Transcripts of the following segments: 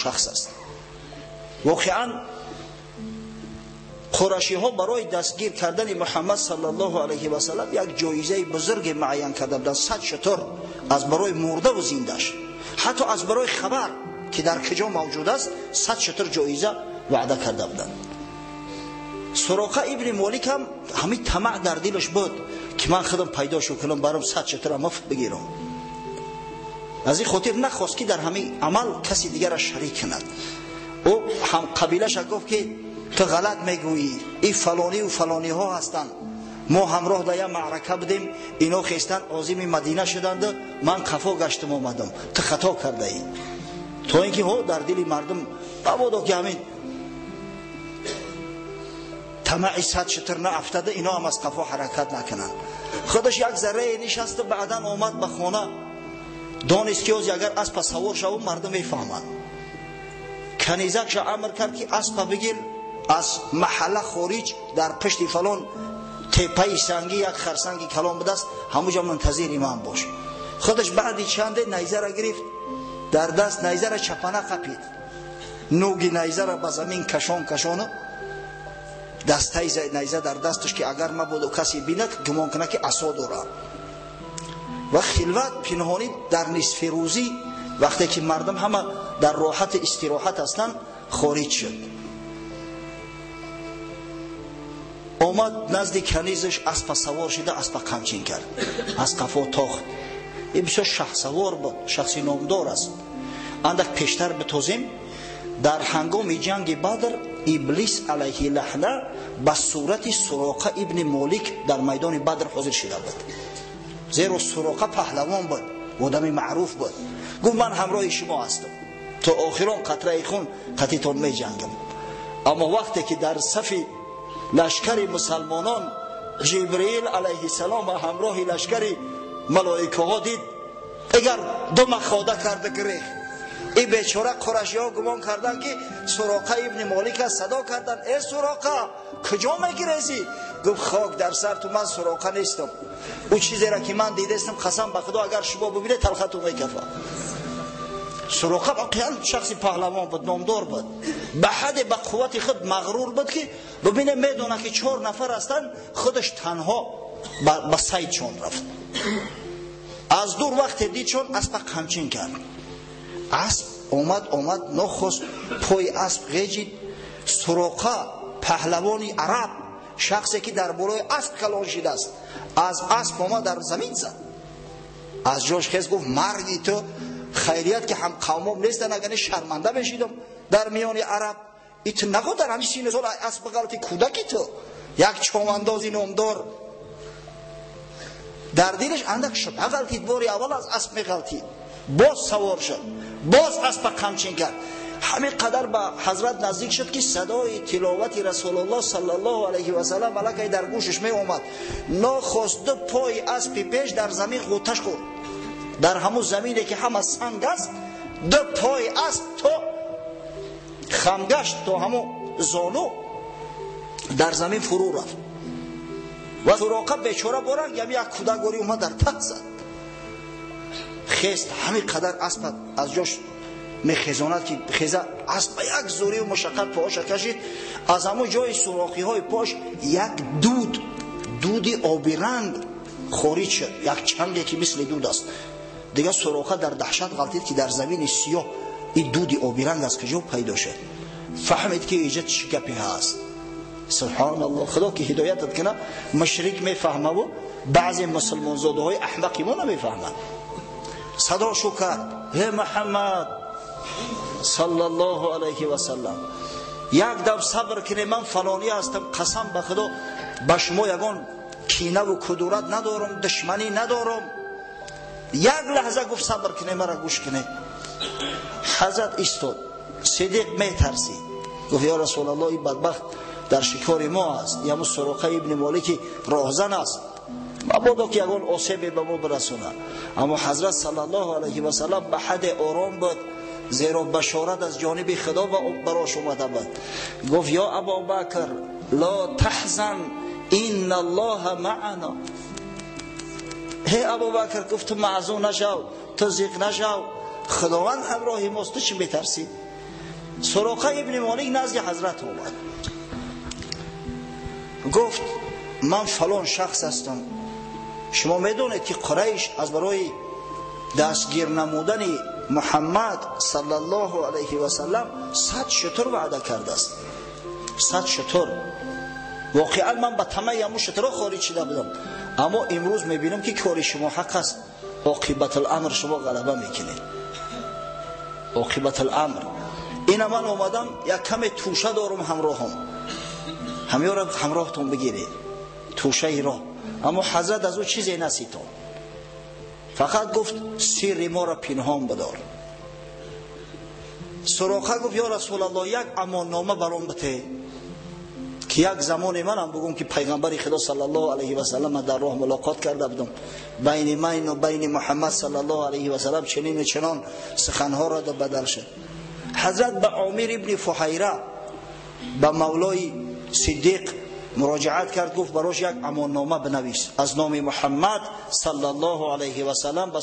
шахс аст. Воқеан қурашиҳо барои дастгир кардани Муҳаммад саллаллоҳу алайҳи васаллам як ҷоизаи бузурге муайян карда буданд, 100 шутур аз барои мурдаву зиндаш, ҳатто аз барои хабар ки дар куҷо мавҷуд аст 100 шутур ҷоиза ваъда карда буданд. Суроқа ибни Молик ҳам ҳамин тамаъ дар дилаш буд ки ман худам пайдо шу кунам, барам 100 шутура муфт бигирам. Аз ин хотир нахост ки дар ҳамин амал каси дигарро шарик кунад. Ӯ ҳам қабилаша гуфт ки ту ғалат мегӯӣ, ин фалониву фалониҳо ҳастанд, мо ҳамроҳ дар як маърака будем, ино хестанд озими Мадина шуданд, ман қафо гаштам омадам, ту хато кардаӣ. То ин ки ҳо дар дили мардум мабодо ки ҳамин тамаъи 100 шутур наафтада, ино ҳам аз қафо ҳаракат накунанд. Худаш як заррае нишаст, баъдан омад ба хона, донист ки ози агар аспа савор шавам мардум мефаҳманд. Канизакша амр кард ки аспа бигир, аз маҳалла хориҷ дар пушти фалон теппаи сангӣ як харсанги калон будааст, ҳамуҷа мунтазири ман бош. Худаш баъди чанде найзара гирифт, дар даст найзара чапана қапид, нуги найзара ба замин кашон кашону дастаи найза дар дасташ ки агар мабодо касе бинад гумон кунад ки асо дорад. Ва хилват пинҳонӣ дар нисфи рӯзӣ вақте ки мардум ҳама дар роҳати истироҳат ҳастанд хориҷ шуд. Омад назди канизаш, аспа савор шуда, аспа қамчин кард, аз қафо тохт. Ин бисёр шаҳсавор буд, шахси номдор аст. Андак пештар битозем, дар ҳангоми ҷанги Бадр Иблис алайҳи лаҳна ба сурати Суроқа ибни Молик дар майдони Бадр ҳозир шуда буд. Зеро Суроқа паҳлавон буд, одами маъруф буд. Гуфт ман ҳамроҳи шумо ҳастам, то охирон қатраи хун қатитон меҷангам. Аммо вақте ки дар сафи лашкари мусалмонон Ҷибриил алайҳиссалом ва ҳамроҳи лашкари малоикаҳо дид, агар ду махода карда гирехт. Ин бечора қурашиҳо гумон карданд ки Суроқа ибни Молик аст, садо карданд: э Суроқа, куҷо мегирезӣ? Гуфт хок дар сар ту, ман Суроқа нестам. Ӯ чизеро ки ман дидастам, қасам ба Худо, агар шумо бибинед талхату мекафад. Суроқа воқеан шахси паҳлавон буд, номдор буд, ба ҳадде ба қуввати худ мағрур буд ки бибине медонад ки 4 нафар ҳастанд, худаш танҳо ба сайдшон рафт. Аз дур вақте дид чон аспа қамчин кард. Асп омад, омад, нохост пои асп ғеҷид. Суроқа паҳлавони араб, шахсе ки дар болои асп калон шидааст, аз асп омад дар замин зад. Аз ҷош хез гуфт марги ту хайрият ки ҳам қавмом нестанд, агар не шарманда мешидам дар миёни араб. И ту нахо дар ҳамин сину сол асп ғалати кӯдаки ту, як чомандози номдор. Дар дилаш андак шубҳа ғалтид, бори аввал аз асп меғалтид, боз савор шуд, боз аспа қамчин кард. Ҳамин қадар ба ҳазрат наздик шуд ки садои тиловати Расулуллоҳ саллаллоҳу алайҳи васаллам аллакай дар гӯшаш меомад. Нохост ду пои аспи пеш дар замин ғӯташ хӯрд. Дар ҳамун замине ки ҳама санг аст, ду пои асп то хамгашт, то ҳамун зону дар замин фурӯ рафт. Ва Суроқа бечора боранг ями як кӯдакгорӣ омад дар тахт зад. Хест ҳамин қадар асп аз ҷош мехезонад ки хеза асп ба як зӯриву мушаққат поша кашид. Аз ҳамун ҷои сурохиҳои пош як дуд, дуди обиранг хориҷ шуд, як чанге ки мисли дуд аст. Дигар Суроқа дар даҳшат ғалтид ки дар замини сиёҳ ин дуди обиранг аз куҷо пайдо шуд. Фаҳмид ки иҷа чӣ гапе ҳаст. Субҳоналлоҳ, Худо ки ҳидоятат кунад, мушрик мефаҳмаву баъзе мусулмонзодаҳои аҳмақи мо намефаҳманд. Садо шу кард: ҳе Муҳаммад саллаллоҳу алайҳи васаллам, як дам сабр кунед, ман фалонӣ ҳастам, қасам ба Худо ба шумо ягон кинаву кудурат надорам, душманӣ надорам. Як лаҳза гуфт сабр кунед, мара гӯш кунед. Ҳазрат истод. Сидиқ метарсид, гуфт ё Расулаллоҳ, ин бадбахт дар шикори мо аст, яму Суроқа ибни Молики роҳзан аст, мабодо ки ягон осебе ба мо бирасонад. Аммо ҳазрат саллаллоҳу алайҳи васаллам ба ҳадде ором буд, зеро башорат аз ҷониби Худо барош омада буд. Гуфт ё Абубакр, ло таҳзан инна аллоҳа маъана. Ҳе Абубакр, гуфт ту маъзун нашав, ту зиқ нашав, Худованд ҳамроҳи мост, ту чӣ метарсӣ? Суроқа ибни Молик назди ҳазрат омад, гуфт ман фалон шахс ҳастам, шумо медонед ки Қурайш аз барои дастгир намудани Муҳаммад саллаллоҳу алайҳи васаллам 100 шутур ваъда кардааст. 100 шутур. Воқеан ман ба тамаи ҳамун шутурҳо хориҷ шуда будам, аммо имрӯз мебинам ки кори шумо ҳақ аст, оқибатуламр шумо ғалаба мекунед. Оқибатуламр ина ман омадам, як каме тӯша дорам ҳамроҳам, ҳамёра ҳамроҳтон бигиред, тӯшаи роҳ. Аммо ҳазрат аз ӯ чизе наситон, фақат гуфт сирри моро пинҳон бидор. Суроқа гуфт ё Расулаллоҳ, як амоннома баром бите ки як замоне манам бигӯм ки пайғамбари Худо саллаллоҳу алайҳи васаллам дар роҳ мулоқот карда будам, байни ман ва байни Муҳаммад саллаллоҳу алайҳи васаллам чунин чунон суханҳоро бадал шуд. Ҳазрат ба Омир ибни Фуҳайра, ба мавлои Сиддиқ муроҷиат кард, гуфт барош як амоннома бинавис аз номи Муҳаммад саллаллоҳу алайҳи васаллам ба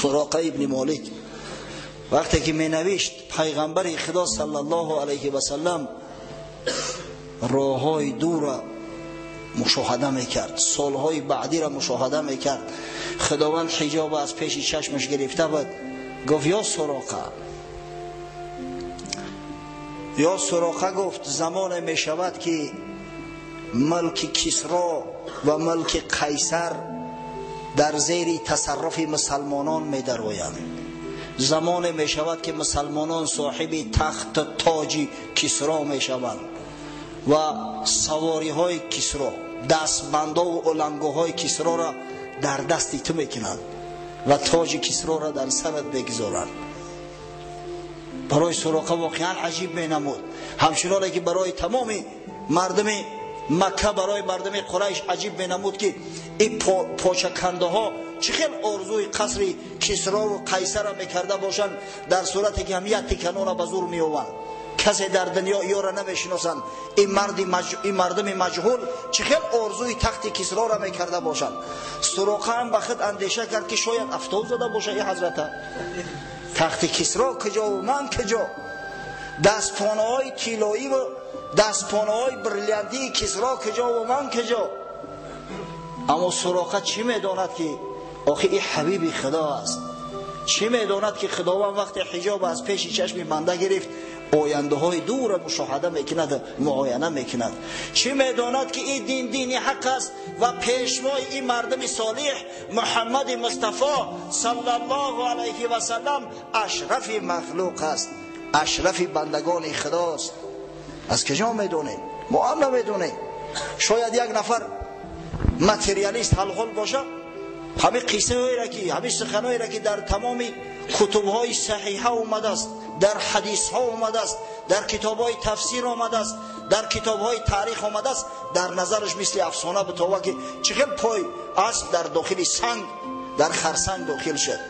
Суроқа ибни Молик. Вақте ки менавишт, пайғамбари Худо саллаллоҳу алайҳи васаллам роҳҳои дура мушоҳада мекард, солҳои баъдиро мушоҳада мекард. Худованд ҳиҷоба аз пеши чашмаш гирифта буд. Гуфт ё Суроқа, ё Суроқа, гуфт замоне мешавад ки мулки Кисро ва мулки Қайсар дар зери тасарруфи мусалмонон медароянд. Замоне мешавад ки мусалмонон соҳиби тахту тоҷи Кисро мешаванд ва савориҳои Кисро, дастбандову улангуҳои Кисроро дар дасти ту мекунанд ва тоҷи Кисроро дар сарат мегузоранд. Барои Суроқа воқеан аҷиб менамуд, ҳамчуноне ки барои тамоми мардуми Макка, барои мардуми Қурайш аҷиб менамуд ки ин почакандаҳо чӣ хел орзуи қасри Кисрову Қайсарро мекарда бошанд, дар сурате ки ҳам як тиканона ба зур меованд, касе дар дунё ёро намешиносанд. Ин мардуми маҷҳул чӣ хел орзуи тахти Кисроро мекарда бошанд. Суроқа ҳам ба худ андеша кард ки шояд афтоб зада бошад ин ҳазрата. Тахти Кисро куҷову ман куҷо? Дастпонаҳои тиллоиву дастпонаҳои бриллиантии Кисро куҷову ман куҷо? Аммо Суроқа чӣ медонад ки охи ин ҳабиби Худо аст? Чӣ медонад ки Худованд вақте ҳиҷоб аз пеши чашми банда гирифт, ояндаҳои дура мушоҳада мекунад, муояна мекунад? Чӣ медонад ки ин дин дини ҳақ аст ва пешвои ин мардуми солиҳ Муҳаммади Мустафо саллаллоҳу алайҳи васаллам ашрафи махлуқ аст, ашрафи бандагони Худост. Аз куҷо медонем? Мо ҳам намедонем. Шояд як нафар материалист ҳалҳол бошад, ҳамин қиссаҳоеро ки, ҳамин суханҳоеро ки дар тамоми кутубҳои саҳиҳа омадааст, дар ҳадисҳо омадааст, дар китобҳои тафсир омадааст, дар китобҳои таърих омадааст, дар назараш мисли афсона битова ки чӣ хел пой асп дар дохили санг, дар харсанг дохил шуд.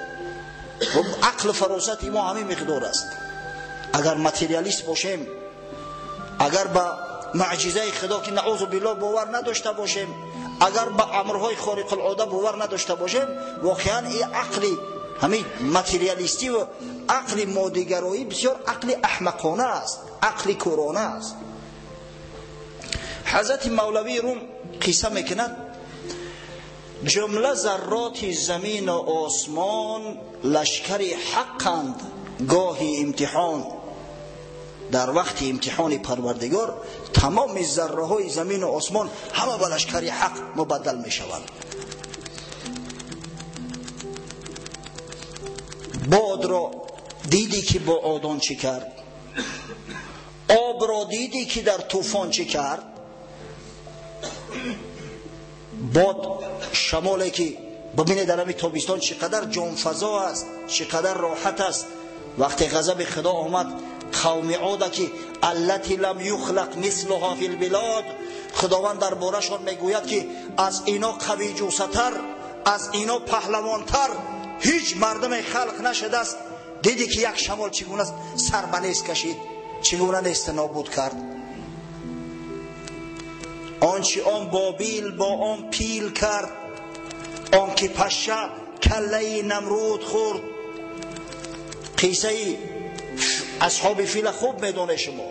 Ақлу фаросати мо ҳамин миқдор аст. Агар материалист бошем, агар ба муъҷизаи Худо ки наъузу биллоҳ бовар надошта бошем, агар ба амрҳои хориқулода бовар надошта бошем, воқеан ин ақли ҳамин материалистӣ ва ақли моддигароӣ бисёр ақли аҳмақона аст, ақли кӯрона аст. Ҳазрати Мавлавии Рум қисса мекунад: ҷумла зарроти замину осмон лашкари ҳаққанд гоҳи имтиҳон. Дар вақти имтиҳони Парвардигор тамоми зарраҳои замину осмон ҳама ба лашкари ҳақ мубаддал мешаванд. Бодро дидӣ ки бо одон чӣ кард, обро дидӣ ки дар тӯфон чӣ кард. Бод шамоле ки бибинед дар ҳамин тобистон чӣ қадар ҷонфазо аст, чӣ қадар роҳат аст. Вақте ғазаби Худо омад, қавми Ода ки аллати лам юхлақ мислуҳа фил билод, Худованд дар борашон мегӯяд ки аз ино қавиҷусатар, аз ино паҳлавонтар ҳеҷ мардуме халқ нашудааст. Дидӣ ки як шамол чӣ гуна сар ба нест кашид, чӣ гуна нест нобуд кард. Он чи он Бобил бо он пил кард, он ки паша каллаи Намруд хӯрд. Қиссаи Асҳоби фил хуб медоне шумо,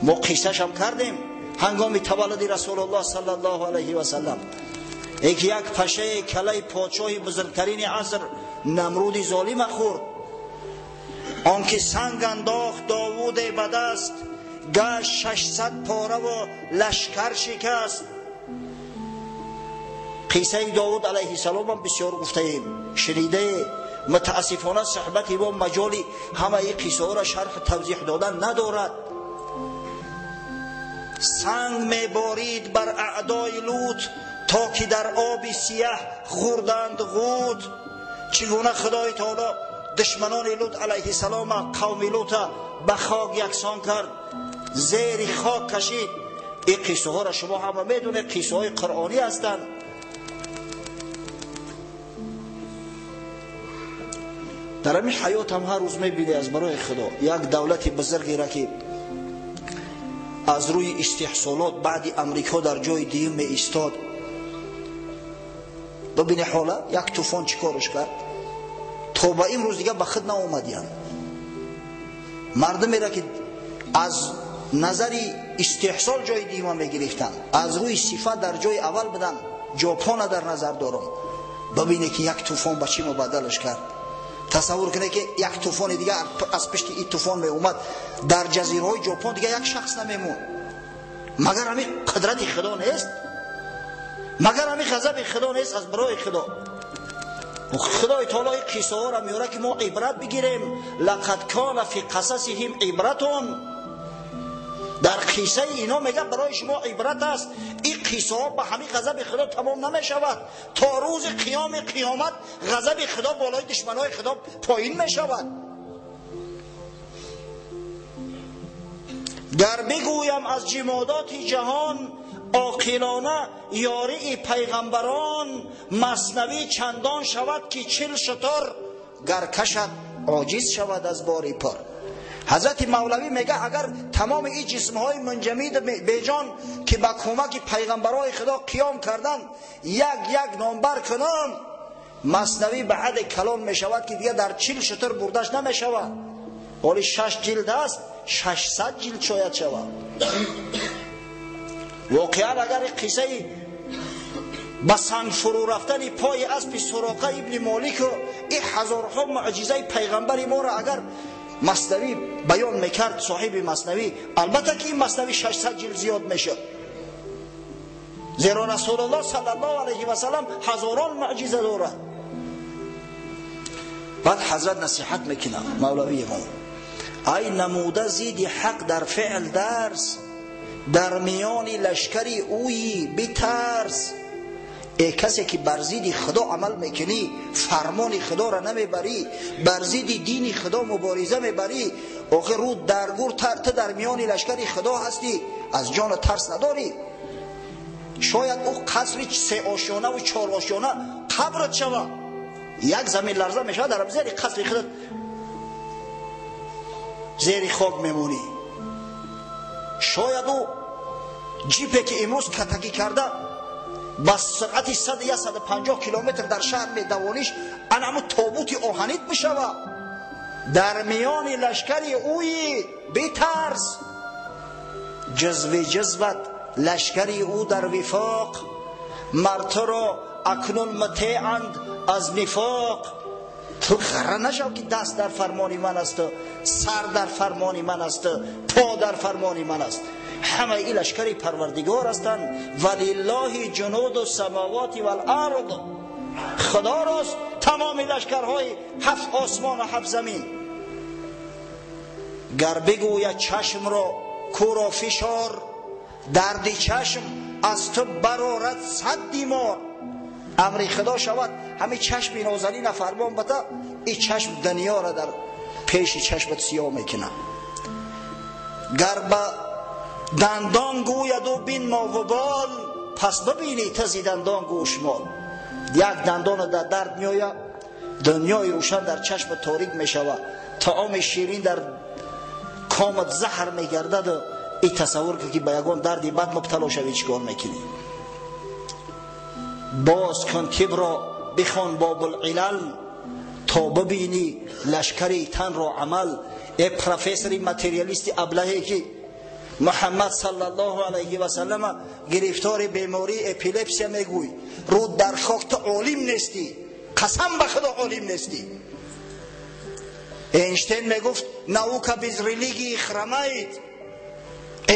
мо қиссашам кардем ҳангоми таваллуди Расулуллоҳ саллаллоҳу алайҳи васаллам. Ки як пашаи калаи подшоҳи бузургтарини аср Намруди золима хӯрд. Он ки санг андохт Довуде ба даст, гашт 600 пораву лашкар шикаст. Қиссаи Довуд алайҳиссаломам бисёр гуфтаем, шунидае. Мутаассифона суҳбати мо маҷоли ҳамаи қиссаҳоро шарҳу тавзеҳ додан надорад. Санг меборид бар аъдои Лут, то ки дар оби сияҳ хӯрданд ғут. Чӣ гуна Худои таоло душманони Лут алайҳиссалома, қавми Лута ба хок яксон кард, зери хок кашид. Ин қиссаҳоро шумо ҳама медонед, қиссаҳои қуръонӣ ҳастанд. Дар ҳамин ҳаёт ҳам ҳар рӯз мебинӣ аз барои Худо як давлати бузургеро ки аз рӯи истеҳсолот баъди Амрико дар ҷои дуюм меистод. Бибини ҳола як тӯфон чӣ корш кард, то ба имрӯз дига ба худ наомадиянд. Мардумеро ки аз назари истеҳсол ҷои дуюма мегирифтанд, аз рӯи сифат дар ҷои аввал буданд, Ҷопона дар назар дорам. Бибине ки як тӯфон ба чӣ мубаддалаш кард. Тасаввур кунед ки як тӯфони дига аз пишти ин тӯфон меомад, дар ҷазираҳои Ҷопон дига як шахс намемонд. Магар ҳамин қудрати Худо нест? Магар ҳамин ғазаби Худо нест аз барои Худо? Худои таоло ин қиссаҳоро меорад ки мо ибрат бигирем. Лақад кана фи қасасиҳим ибратун. Дар қиссаи ино мегӯяд барои шумо ибрат аст. Ин қиссаҳо ба ҳамин ғазаби Худо тамом намешавад. То рӯзи қиёми қиёмат ғазаби Худо болои душманои Худо поин мешавад. Гар бигӯям аз ҷимодоти ҷаҳон оқилона ёрии пайғамбарон, маснавӣ чандон шавад ки 40 шутур гар кашад оҷиз шавад аз бори пур. Ҳазрати Мавлавӣ мегӯяд агар тамоми ин ҷисмҳои мунҷамид беҷон ки ба кӯмаки пайғамбарои Худо қиём карданд як як номбар кунам, маснавӣ ба ҳадде калон мешавад ки дига дар 40 шутур бурдаш намешавад. Ҳоли 6 ҷилд аст, 600 ҷилд шояд шавад. Воқеан агар ин қиссаи ба санг фурӯ рафтани пои аспи Суроқа ибни Молику ин ҳазорҳо муъҷизаи пайғамбари моро агар маснавӣ баён мекард соҳиби маснавӣ, албатта ки ин маснавӣ 600 ҷилд зиёд мешуд. Зеро Расулуллоҳ саллаллоҳу алайҳи васаллам ҳазорон муъҷиза дорад. Баъд ҳазрат насиҳат мекунад мавлавии мо: ай намуда зидди ҳақ дар феъл дарс, дар миёни лашкари ӯйи битарс. Э касе ки бар зидди Худо амал мекунӣ, фармони Худоро намебарӣ, бар зидди дини Худо мубориза мебарӣ, охир рӯ дар гур ту дар миёни лашкари Худо ҳастӣ, аз ҷону тарс надорӣ. Шояд ӯ қасри 3 ошёнаву 4 ошёна қабрат шавад, як замин ларза мешавад, дар зери қасри худат зери хок мемонӣ. Шояд ӯ ҷипе ки имрӯз катакӣ карда ба суръати 150 километр дар шаҳр медавониш, анаму тобути оҳанит бишавад. Дар миёни лашкари ӯи битарс. Ҷузви ҷузват лашкари ӯ дар вифоқ, мар туро акнун мутеъанд аз нифоқ. Ту ғарра нашав ки даст дар фармони ман асту сар дар фармони ман асту по дар фармони ман аст. Ҳамаи ин лашкари Парвардигор ҳастанд. Валиллоҳи ҷунуду самавоти валард. Худорост тамоми лашкарҳои 7 осмону 7 замин. Гар бигӯяд чашмро кӯро фишор, дарди чашм аз ту барорад 100 димор. Амри Худо шавад ҳамин чашми нозанина фармон бата, ин чашм дунёро дар пеши чашмат сиёҳ мекунад. Гар ба дандон гӯяду бин мову бол, пас бибинӣ тази дандон гӯшмол. Як дандона дар дард меояд, дунёи рӯшан дар чашмат торик мешавад, таоми ширин дар комат заҳр мегардаду ин тасаввур кун ки ба ягон дарди бад мубтало шавӣ, чӣ кор мекунӣ? Боз кун тибро бихон Бобулилал, то бибинӣ лашкари танро амал. Э профессори материалисти аблаҳе ки Муҳаммад саллаллоҳу алайҳи васаллама гирифтори бемории эпилепсия мегӯй, рӯ дар хок, ту олим нестӣ, қасам ба Худо олим нестӣ. Эйнштейн мегуфт: наука без религии хромает.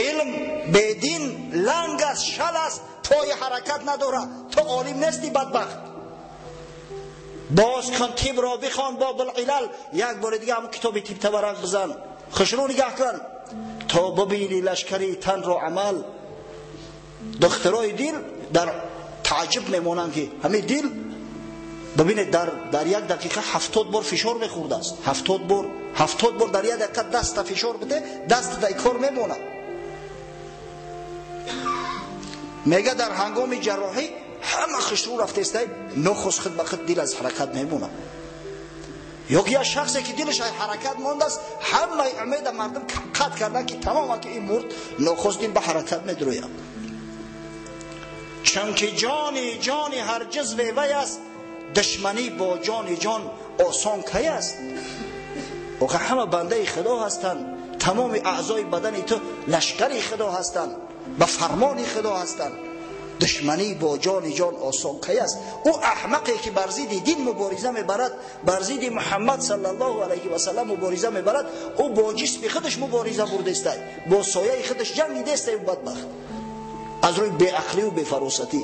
Илм бедин ланг аст, шал аст, пои ҳаракат надорад. Ту олим нестӣ, бадбахт. Боз кун тибро, бихон Бобулилал, як бори дига ҳамн китоби тиб таварақ бизан, хушрӯ нигаҳ кун то бибини лашкари танро амал. Духтарои дил дар тааҷҷуб мемонанд, ки ҳамин дил бибинед, дар як дақиқа 70 бор фишор мехӯрдааст. 70 бор, 70 бор дар як дақиқа даста фишор биде, даст дар кор мемонад. Мега дар ҳангоми ҷарроҳӣ ҳама хушрӯ рафтестай, нохост худ ба худ дил аз ҳаракат мемонад. Ё ки як шахсе ки дилаш аз ҳаракат мондааст, ҳамаи умеда мардум қатъ кардан, ки тамоман ки ин мурд, нохост дил ба ҳаракат медрояд. Чунки ҷони ҷони ҳар ҷузве вай аст, душманӣ бо ҷони ҷон осон кай аст? Охир ҳама бандаи Худо ҳастанд, тамоми аъзои бадани ту лашкари Худо ҳастанд, ба фармони Худо ҳастанд. Душманӣ бо ҷони ҷон осон кай аст? Ӯ аҳмақе ки бар зидди дин мубориза мебарад, бар зидди Муҳаммад саллаллоҳу алайҳи васаллам мубориза мебарад, ӯ бо ҷисми худаш мубориза бурдестай, бо сояи худаш ҷангидестай. Ӯ бадбахт аз рӯи беақлию бефаросатӣ.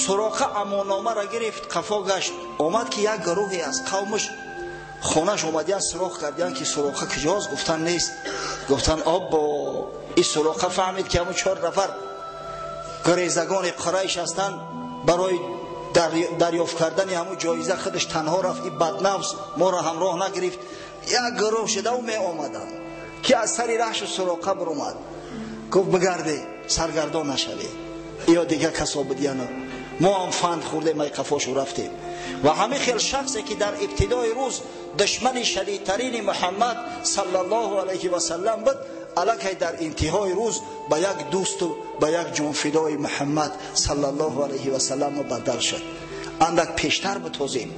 Суроқа амонномаро гирифт, қафо гашт, омад, ки як гурӯҳе аз қавмаш хонаш омадиян, суроқ кардиян, ки Суроқа куҷост? Гуфтан, нест. Гуфтан, оббо, ин Суроқа фаҳмид, ки ҳамун чор нафар гурезагони Қурайш ҳастанд, барои дарёфт кардани ҳамун ҷоиза худаш танҳо рафт, ин баднафс моро ҳамроҳ нагирифт. Як гурӯҳ шудау меомаданд, ки аз сари раҳшу Суроқа биромад, гуфт: бигарде, саргардон нашаве, ё дигар касо будияну мо ҳам фанд хӯрдем, ай қафошу рафтем. Ва ҳамин хел шахсе ки дар ибтидои рӯз душмани шадидтарини Муҳаммад саллаллоҳу алайҳи васаллам буд, аллакай дар интиҳои рӯз ба як дӯсту ба як ҷонфидои Муҳаммад саллаллоҳу алайҳи васаллам мубаддал шуд. Андак пештар битозем.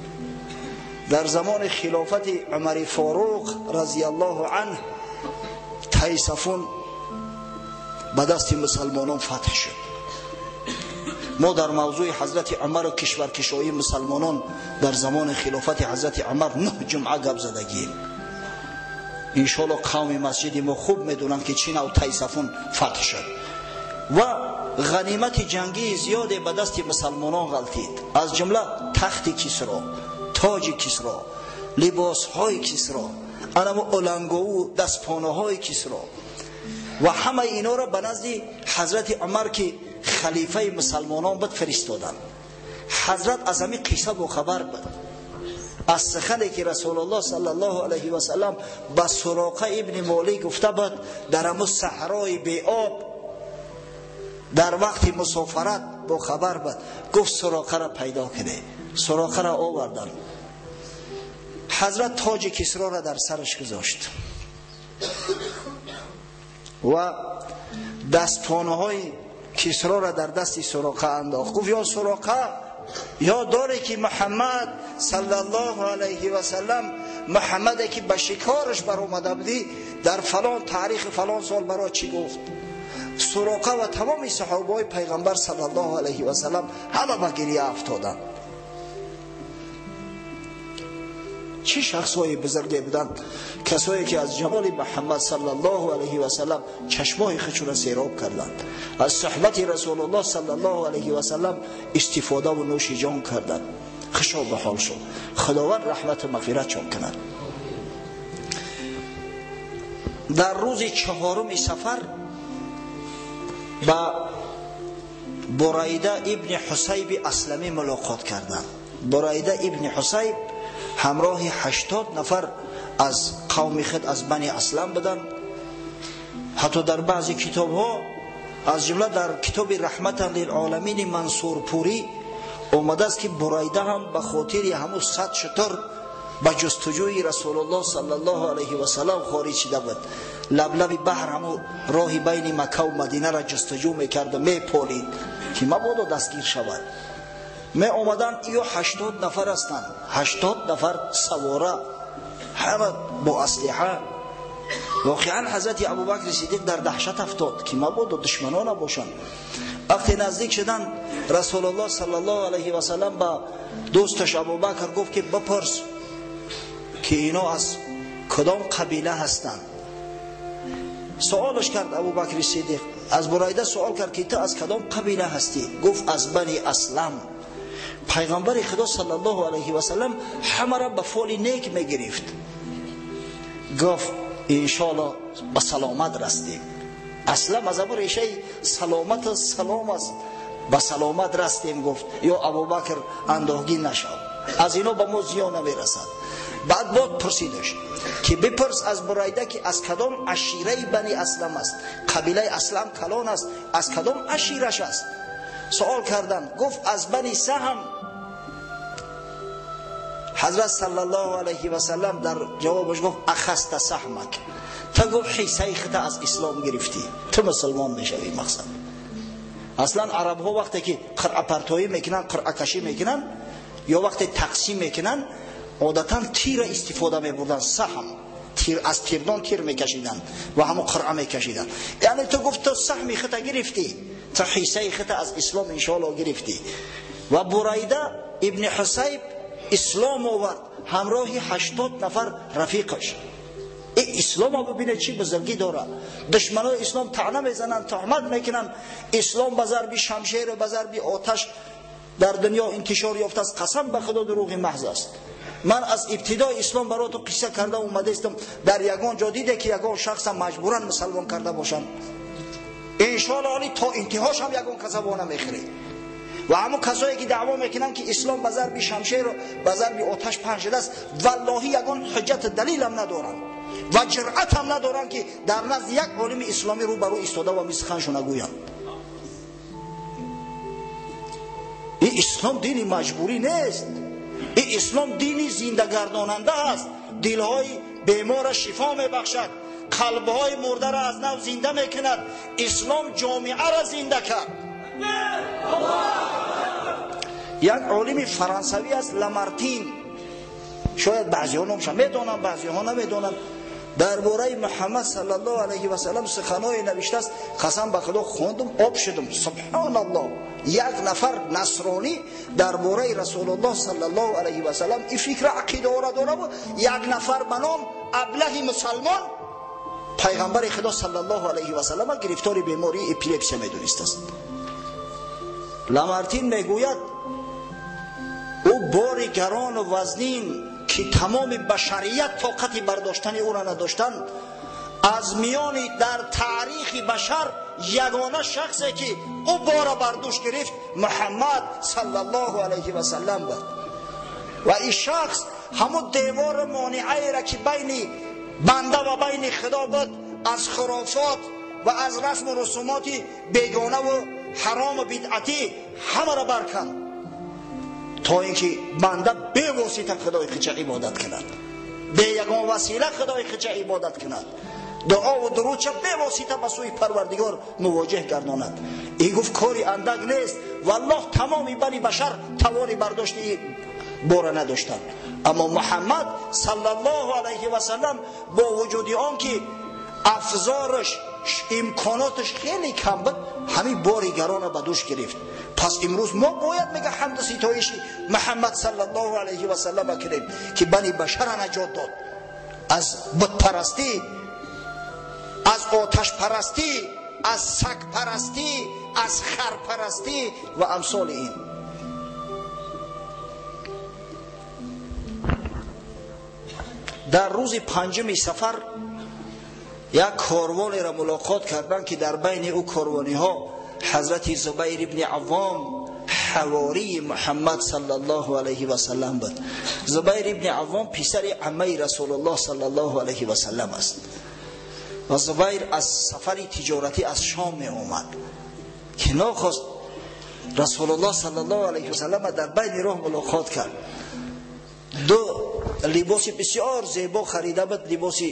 Дар замони хилофати Умари Форуқ разияллоҳу анҳ Тайсафун ба дасти мусалмонон фатҳ шуд. Мо дар мавзӯи ҳазрати Умару кишваркишоии мусалмонон дар замони хилофати ҳазрати Умар 9 ҷумъа гап задагием. Иншоалло, қавми масҷиди мо хуб медонанд, ки чӣ нав Тайсафун фатҳ шуд ва ғанимати ҷангии зиёде ба дасти мусалмонон ғалтид, аз ҷумла тахти Кисро, тоҷи Кисро, либосҳои Кисро, анамо олангову дастпонаҳои Кисро. Ва ҳамаи инҳоро ба назди ҳазрати Умар, ки халифаи мусалмонон буд, фиристоданд. Ҳазрат аз ҳамин қисса бохабар буд, аз сухане ки Расулуллоҳ саллаллоҳу алайҳи васаллам ба Суроқа ибни Молик гуфта буд дар ҳамун саҳрои беоб дар вақти мусофарат, бохабар буд. Гуфт: Суроқаро пайдо кунед. Суроқаро оварданд. Ҳазрат тоҷи Кисроро дар сараш гузошт ва дастпонаҳои Кисроро дар дасти Суроқа андохт. Гуфт: ё Суроқа, ёд доре, ки Муҳаммад саллаллоҳу алайҳи васаллам, Муҳаммаде ки ба шикораш баромада будӣ, дар фалон таърихи фалон сол баро чӣ гуфт? Суроқа ва тамоми саҳобаҳои пайғамбар саллаллоҳу алайҳи васаллам ҳама ба гирия афтоданд. Чӣ шахсҳои бузурге буданд, касое ки аз ҷамоли Муҳаммад саллаллоҳу алайҳи васаллам чашмои худшонро сероб карданд, аз суҳбати Расулуллоҳ саллаллоҳу алайҳи васаллам истифодаву нӯши ҷон карданд. Хушо ба ҳол шуд, Худованд раҳмату мағфиратшон кунад. Дар рӯзи чаҳоруми сафар ба Бурайда ибни Ҳусайби Асламӣ мулоқот карданд. Бурайда ибни Ҳусайб ҳамроҳи 80 нафар аз қавми худ, аз Бани Аслам буданд. Ҳатто дар баъзе китобҳо, аз ҷумла дар китоби Раҳматан лилоламини Мансурпурӣ омадааст, ки Бурайда ҳам ба хотири ҳамун 100 шутур ба ҷустуҷӯи Расулуллоҳ саллаллоҳу алайҳи васаллам хориҷ шуда буд. Лаблаби баҳр, ҳамун роҳи байни Маккаву Мадинаро ҷустуҷӯ мекарду меполид, ки мабодо дастгир шавад. Меомаданд, ё 80 нафар ҳастанд, 80 нафар савора, ҳама бо аслиҳа. Воқеан ҳазрати Абубакри Сиддиқ дар даҳшат афтод ки мабодо душманон набошанд. Вақте наздик шуданд, Расулуллоҳ саллаллоҳу алайҳи васаллам ба дӯсташ Абубакр гуфт ки бипурс ки ино аз кадом қабила ҳастанд. Суолаш кард Абубакри Сиддиқ, аз Бурайда суол кард ки ту аз кадом қабила ҳастӣ? Гуфт аз Бани Аслам. Пайғамбари Худо саллаллоҳу алайҳи васаллам ҳамаро ба фоли нек мегирифт. Гуфт иншоаллоҳ ба саломат растем. Аслам аз абу решаи саломат салом аст, ба саломат растем. Гуфт ё Абубакр, андоҳгин нашав, аз ино ба мо зиён намерасад. Баъд бод пурсидаш ки бипурс аз Бурайда ки аз кадом ашираи Бани Аслам аст, қабилаи Аслам калон аст, аз кадом ашираш аст. Суол карданд, гуфт аз Бани Саҳм. Ҳазрат саллаллоҳу алайҳи васаллам дар ҷавобаш гуфт ахаста саҳмак, ту гуфт ҳиссаи худта аз ислом гирифтӣ, ту мусулмон мешавӣ. Мақсад аслан арабҳо вақте ки қиръапартоӣ мекунанд, қиръакашӣ мекунанд ё вақте тақсим мекунанд, одатан тира истифода мебурданд, саҳм, тир, аз тирдон тир мекашиданд ва ҳамон қиръа мекашиданд. Яъне ту гуфт ту саҳми худта гирифтӣ, ту ҳиссаи худта аз ислом иншоаллоҳ гирифтӣ. Ва Бурайда ибни Ҳусайб ислом овард ҳамроҳи 80 нафар рафиқаш. Ислом бибинед чӣ бузургӣ дорад. Душманои ислом таъна мезананд, туҳмат мекунанд. Ислом ба зарби шамшеру ба зарби оташ дар дунё интишор ёфтааст. Қасам ба Худо, дурӯғи маҳз аст. Ман аз ибтидои ислом бароту қисса карда омадаистам, дар ягон ҷо диде ки ягон шахсам маҷбуран мусалмон карда бошанд? Иншоаллоҳ али то интиҳош ҳам ягон каса во намехӯред. Ва ҳамон касое ки даъво мекунанд ки ислом ба зарби шамшеру ба зарби оташ паҳн шудааст, валлоҳи ягон ҳуҷҷату далилам надоранд ва ҷуръатам надоранд ки дар назди як олими исломӣ рӯ ба рӯ истода ва мисханшона гӯянд. Ин ислом дини маҷбурӣ нест, ин ислом дини зиндагардонанда аст. Дилҳои беморро шифо мебахшад, қалбҳои мурдаро аз нав зинда мекунад. Ислом ҷомеаро зинда кард. Як олими фаронсавӣ аст, Ламартин, шояд баъзеҳо номша медонанд, баъзеҳо намедонанд. Дар бораи Муҳаммад саллаллоҳу алайҳи васаллам суханое навиштааст. Қасам ба Худо, хондум, об шудум. Субҳоналлоҳ, як нафар насронӣ дар бораи Расулуллоҳ саллаллоҳу алайҳи васаллам ин фикра ақидаҳоро дора буд. Як нафар ба ном аблаҳи мусалмон пайғамбари Худо саллаллоҳу алайҳи васаллам гирифтори бемории эпилепсия медонистааст. Ламартин мегӯяд ӯ бори гарону вазнин ки тамоми башарият тоқати бардоштани ӯро надоштанд, аз миёни дар таърихи башар ягона шахсе ки ӯ бора бар дӯш гирифт Муҳаммад саллаллоҳу алайҳи васаллам буд. Ва ин шахс ҳамун девору монеаеро ки байни банда ва байни Худо буд, аз хурофот ва аз расму русумоти бегонаву ҳарому бидъатӣ ҳамаро барканд, то ин ки банда бевосита Худои худша ибодат кунад, бе ягон васила Худои худша ибодат кунад, дуову дурудша бевосита ба сӯи Парвардигор мувоҷеҳ гардонад. Ин гуфт кори андак нест. Валлоҳ тамоми бани башар тавони бардошти бора надоштанд. Аммо Муҳаммад саллаллоҳу алайҳи васаллам бо вуҷуди он ки афзораш, имконоташ хеле кам буд, ҳамин бори гарона ба дӯш гирифт. Пас имрӯз мо бояд мега ҳамду ситоиши Муҳаммад саллаллоҳу алайҳи васаллам кунем ки бани башара наҷот дод аз бутпарастӣ, аз оташпарастӣ, аз сагпарастӣ, аз харпарастӣ ва амсоли ин. Дар рӯзи панҷуми сафар як корвонеро мулоқот карданд ки дар байни ӯ корвониҳо ҳазрати Зубайр ибни Аввом ҳавории Муҳаммад саллаллоҳу алайҳи васаллам буд. Зубайр ибни Аввом писари аммаи Расулуллоҳ саллаллоҳу алайҳи васаллам аст. Ва Зубайр аз сафари тиҷоратӣ аз Шом меомад ки нохост Расулуллоҳ саллаллоҳу алайҳи васаллам дар байни роҳ мулоқот кард. Ду либоси бисёр зебо харида буд, либоси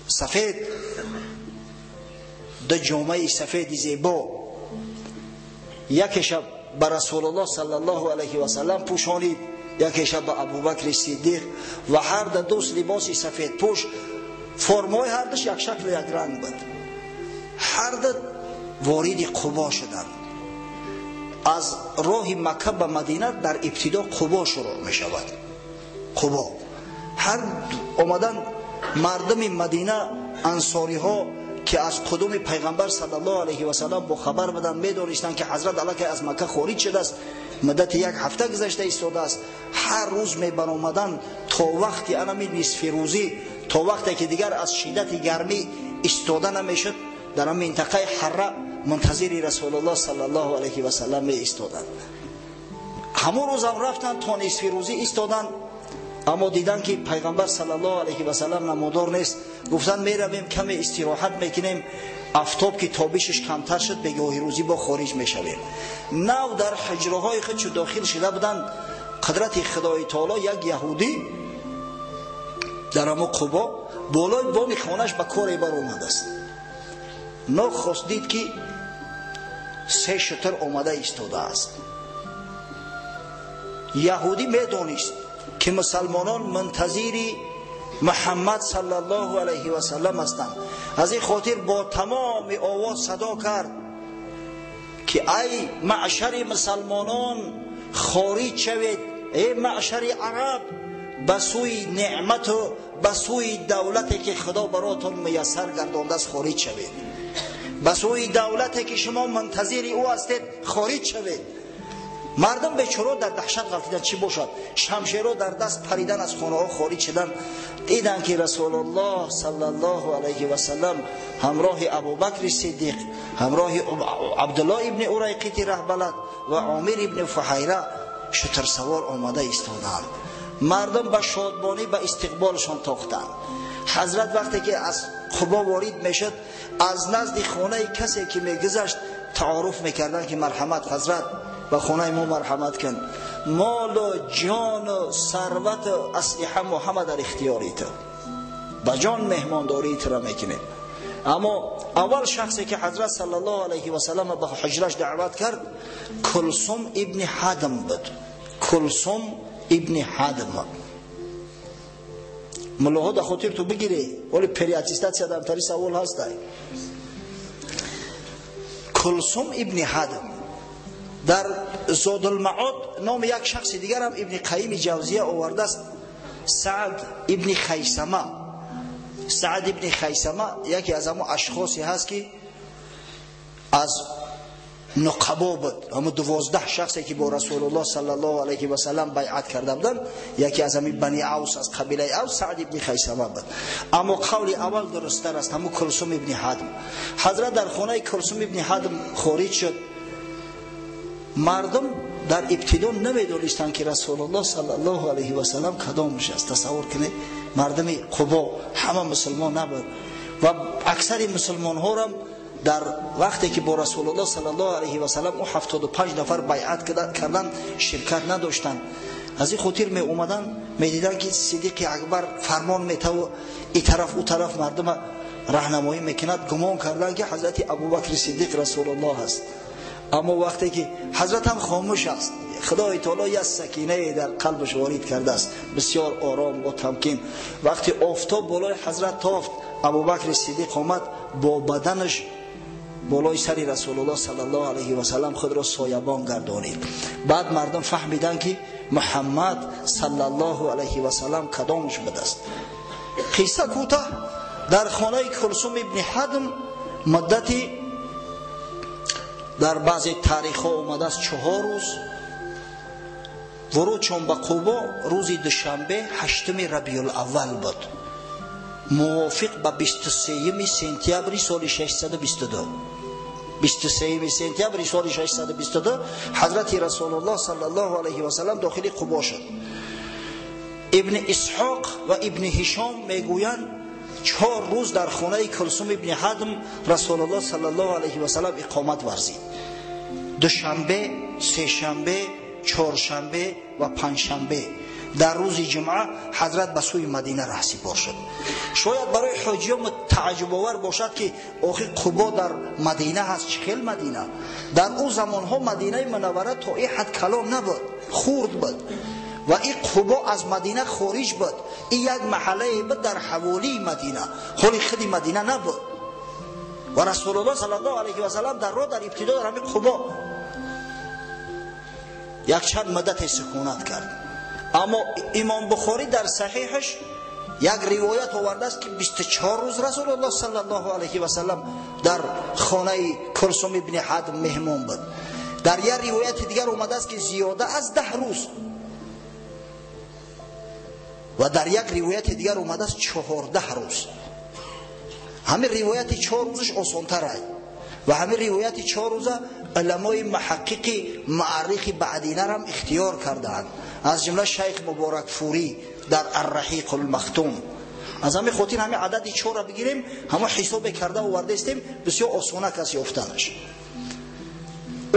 сафед, ду ҷомаи сафеди зебо. Якеша ба Расулуллоҳ саллаллоҳу алайҳи васаллам пӯшонид, якеша ба Абубакри Сиддиқ, ва ҳар дӯст либоси сафедпӯш, формаҳои ҳар душ як шаклу як ранг буд. Ҳар ду вориди Қубо шуданд. Аз роҳи Макка ба Мадина дар ибтидо Қубо шурӯъ мешавад. Қубо ҳар омадан мардуми Мадина, ансориҳо ки аз қудуми пайғамбар саллаллоҳу алайҳи васаллам бохабар буданд, медонистанд ки ҳазрат аллакай аз Макка хориҷ шудааст, муддати як ҳафта гузашта истодааст. Ҳар рӯз мебаромаданд то вақти анами нисфирӯзӣ, то вақте ки дигар аз шиддати гармӣ истода намешуд, дар он минтақаи ҳарра мунтазири Расулуллоҳ саллаллоҳу алайҳи васаллам меистоданд. Ҳамон рӯзам рафтанд то нисфирӯзӣ истоданд, аммо диданд ки пайғамбар саллаллоҳу алайҳи васаллам намудор нест. Гуфтанд меравем, каме истироҳат мекунем, афтоб ки тобишаш камтар шуд, бегоҳи рӯзӣ бо хориҷ мешавем. Нав дар ҳуҷраҳои худ чу дохил шуда буданд, қудрати Худои таоло як яҳудӣ дар ҳамон Қубо болои боми хонаш ба коре баромадааст. Нохост дид ки се шутур омада истодааст. Яҳудӣ медонист ки мусалмонон мунтазири Муҳаммад саллаллоҳу алайҳи васаллам ҳастанд. Аз ин хотир бо тамоми овоз садо кард ки ай маъшари мусалмонон, хориҷ шавед, эй маъшари араб, ба сӯи неъмату ба сӯи давлате ки Худо баротон муяссар гардондааст хориҷ шавед, ба сӯи давлате ки шумо мунтазири ӯ ҳастед хориҷ шавед. Мардум бечоро дар даҳшат ғалтиданд, чӣ бошад? Шамшеро дар даст паридан аз хонаҳо хориҷ шуданд. Диданд ки Расулуллоҳ саллаллоҳу алайҳи васаллам ҳамроҳи Абубакри Сиддиқ, ҳамроҳи Абдуллоҳ ибни Урайқити раҳбалад ва Омир ибни Фуҳайра шутурсавор омада истодаанд. Мардум ба шодмонӣ ба истиқболшон тохтанд. Ҳазрат вақте ки аз Қубо ворид мешуд, аз назди хонаи касе ки мегузашт таоруф мекарданд ки марҳамат ҳазрат, ба хонаи мо марҳамат кун, молу ҷону сарвату аслиҳа мо ҳама дар ихтиёри ту, ба ҷон меҳмондории туро мекунем. Аммо аввал шахсе ки ҳазрат саллаллоҳу алайҳи васаллам ба ҳуҷраш даъват кард, Кулсум ибни Ҳадм буд. Кулсум ибни Ҳадм. Муллоҳо дар хотир ту бигирӣ, вале переаттестатсия дар тари савол ҳастай. Кулсум ибни Ҳадм дар Зодулмаод номи як шахси дигарам Ибни Қайими Ҷавзия овардааст, Саъд ибни Хайсама. Саъд ибни Хайсама яке аз ҳамон ашхосе ҳаст ки аз нуқабо буд, ҳамон 12 шахсе ки бо Расулуллоҳ саллаллоҳу алайҳи васаллам байъат карда буданд, яке аз ҳамин Бани Авс, аз қабилаи Авс, Саъд ибни Хайсама буд. Аммо қавли аввал дурусттар аст, ҳамон Кулсум ибни Ҳадм. Ҳазрат дар хонаи Кулсум ибни Ҳадм хориҷ шуд. Мардум дар ибтидо намедонистанд ки Расулуллоҳ саллаллоҳу алайҳи васаллам кадомаш аст. Тасаввур кунед, мардуми Қубо ҳама мусулмон набуд ва аксари мусулмонҳорам дар вақте ки бо Расулуллоҳ саллаллоҳу алайҳи васаллам ӯ 75 нафар байъат карданд, ширкат надоштанд. Аз ин хотир меомаданд, медиданд ки Сиддиқи Акбар фармон метаву и тараф ӯ тараф мардума раҳнамоӣ мекунад, гумон карданд ки ҳазрати Абубакри Сиддиқ Расулуллоҳ аст. Аммо вақте ки ҳазрат ҳам хомӯш аст, Худои таоло як сакинае дар қалбаш ворид кардааст, бисёр ором бо тамкин. Вақти офтоб болои ҳазрат тофт, Абубакри Сиддиқ омад бо баданаш болои сари Расулуллоҳ саллаллоҳу алайҳи васаллам худро соябон гардонид. Баъд мардум фаҳмиданд ки Муҳаммад саллаллоҳу алайҳи васаллам кадомаш будааст. Қисса кӯтоҳ, дар хонаи Кулсум ибни Ҳадм муддати дар баъзе таърихҳо омадааст 4 рӯз. Вуруд чун ба Қубо рӯзи душанбе 8 Рабиулаввал буд, мувофиқ ба 23 сентябри соли 622. 23 сентябри соли 622 ҳазрати Расулуллоҳ саллаллоҳу алайҳи васаллам дохили Қубо шуд. Ибни Исҳоқ ва Ибни Ҳишом мегӯянд 4 рӯз дар хонаи Кулсум ибни Ҳадм Расулуллоҳ саллаллоҳу алайҳи васаллам иқомат варзид. Душанбе, сешанбе, чоршанбе ва панҷшанбе. Дар рӯзи ҷумъа ҳазрат ба сӯи Мадина раҳсипор шуд. Шояд барои ҳоҷиён тааҷҷубовар бошад, ки охир Қубо дар Мадина ҳаст, чӣ хел Мадина? Дар ӯ замонҳо Мадинаи Мунаввара то ин ҳад калон набуд, хурд буд ва ин Қубо аз Мадина хориҷ буд. Ин як маҳаллае буд дар ҳаволии Мадина, ҳоли худи Мадина набуд. Ва Расулуллоҳ саллаллоҳу алайҳи васаллам дар роҳ дар ибтидо дар ҳамин Қубо якчанд муддате сукунат кард. Аммо Имом Бухорӣ дар саҳиҳаш як ривоят овардааст, ки 24 рӯз Расулуллоҳ саллаллоҳу алайҳи васаллам дар хонаи Кулсум ибни Ҳадм меҳмон буд. Дар як ривояти дигар омадааст, ки зиёда аз 10 рӯз, ва дар як ривояти дигар омадааст 14 рӯз. Ҳамин ривояти 4 рӯзаш осонтар аст ва ҳамин ривояти 4 рӯза уламои муҳаққиқи муаррихи баъдинарам ихтиёр кардаанд, аз ҷумла Шайх Муборакфурӣ дар Арраҳиқ улмахтум. Аз ҳамин хотир ҳамин адади 4-ро бигирем, ҳамо ҳисобе карда овардаистем, бисёр осонак аст ёфтанаш.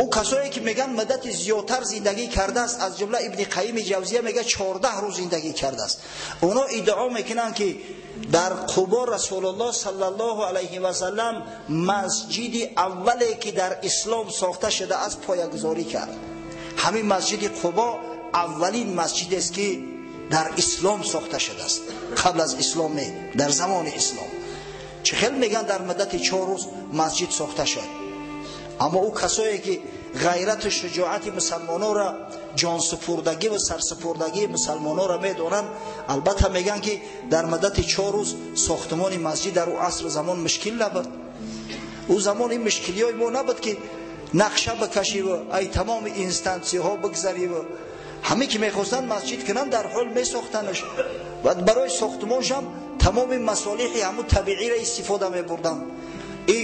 Ӯ касое ки мегӯянд муддати зиёдтар зиндагӣ кардааст, аз ҷумла Ибни Қайими Ҷавзия мегӯяд 14 рӯз зиндагӣ кардааст. Оно иддао мекунанд, ки дар Қубо Расулуллоҳ саллаллоҳу алайҳи васаллам масҷиди аввале ки дар ислом сохта шудааст поягузорӣ кард. Ҳамин масҷиди Қубо аввалин масҷидест, ки дар ислом сохта шудааст, қабл аз ислом не, дар замони ислом. Чӣ хел мегӯянд дар муддати 4 рӯз масҷид сохта шуд? Аммо ӯ касое ки ғайрату шуҷоати мусалмононро, ҷонсупурдагӣ ва сарсупурдагии мусалмононро медонанд, албатта мегӯянд, ки дар муддати 4 рӯз сохтмони масҷид дар ӯ асру замон мушкил набуд. Ӯ замон ин мушкилиҳои мо набуд, ки нақша бикашиву ай тамоми инстансияҳо бигзариву ҳаме ки мехостанд масҷид кунанд, дар ҳол месохтанаш ва барои сохтмоншам тамоми масолиҳи ҳамун табииро истифода мебурданд. И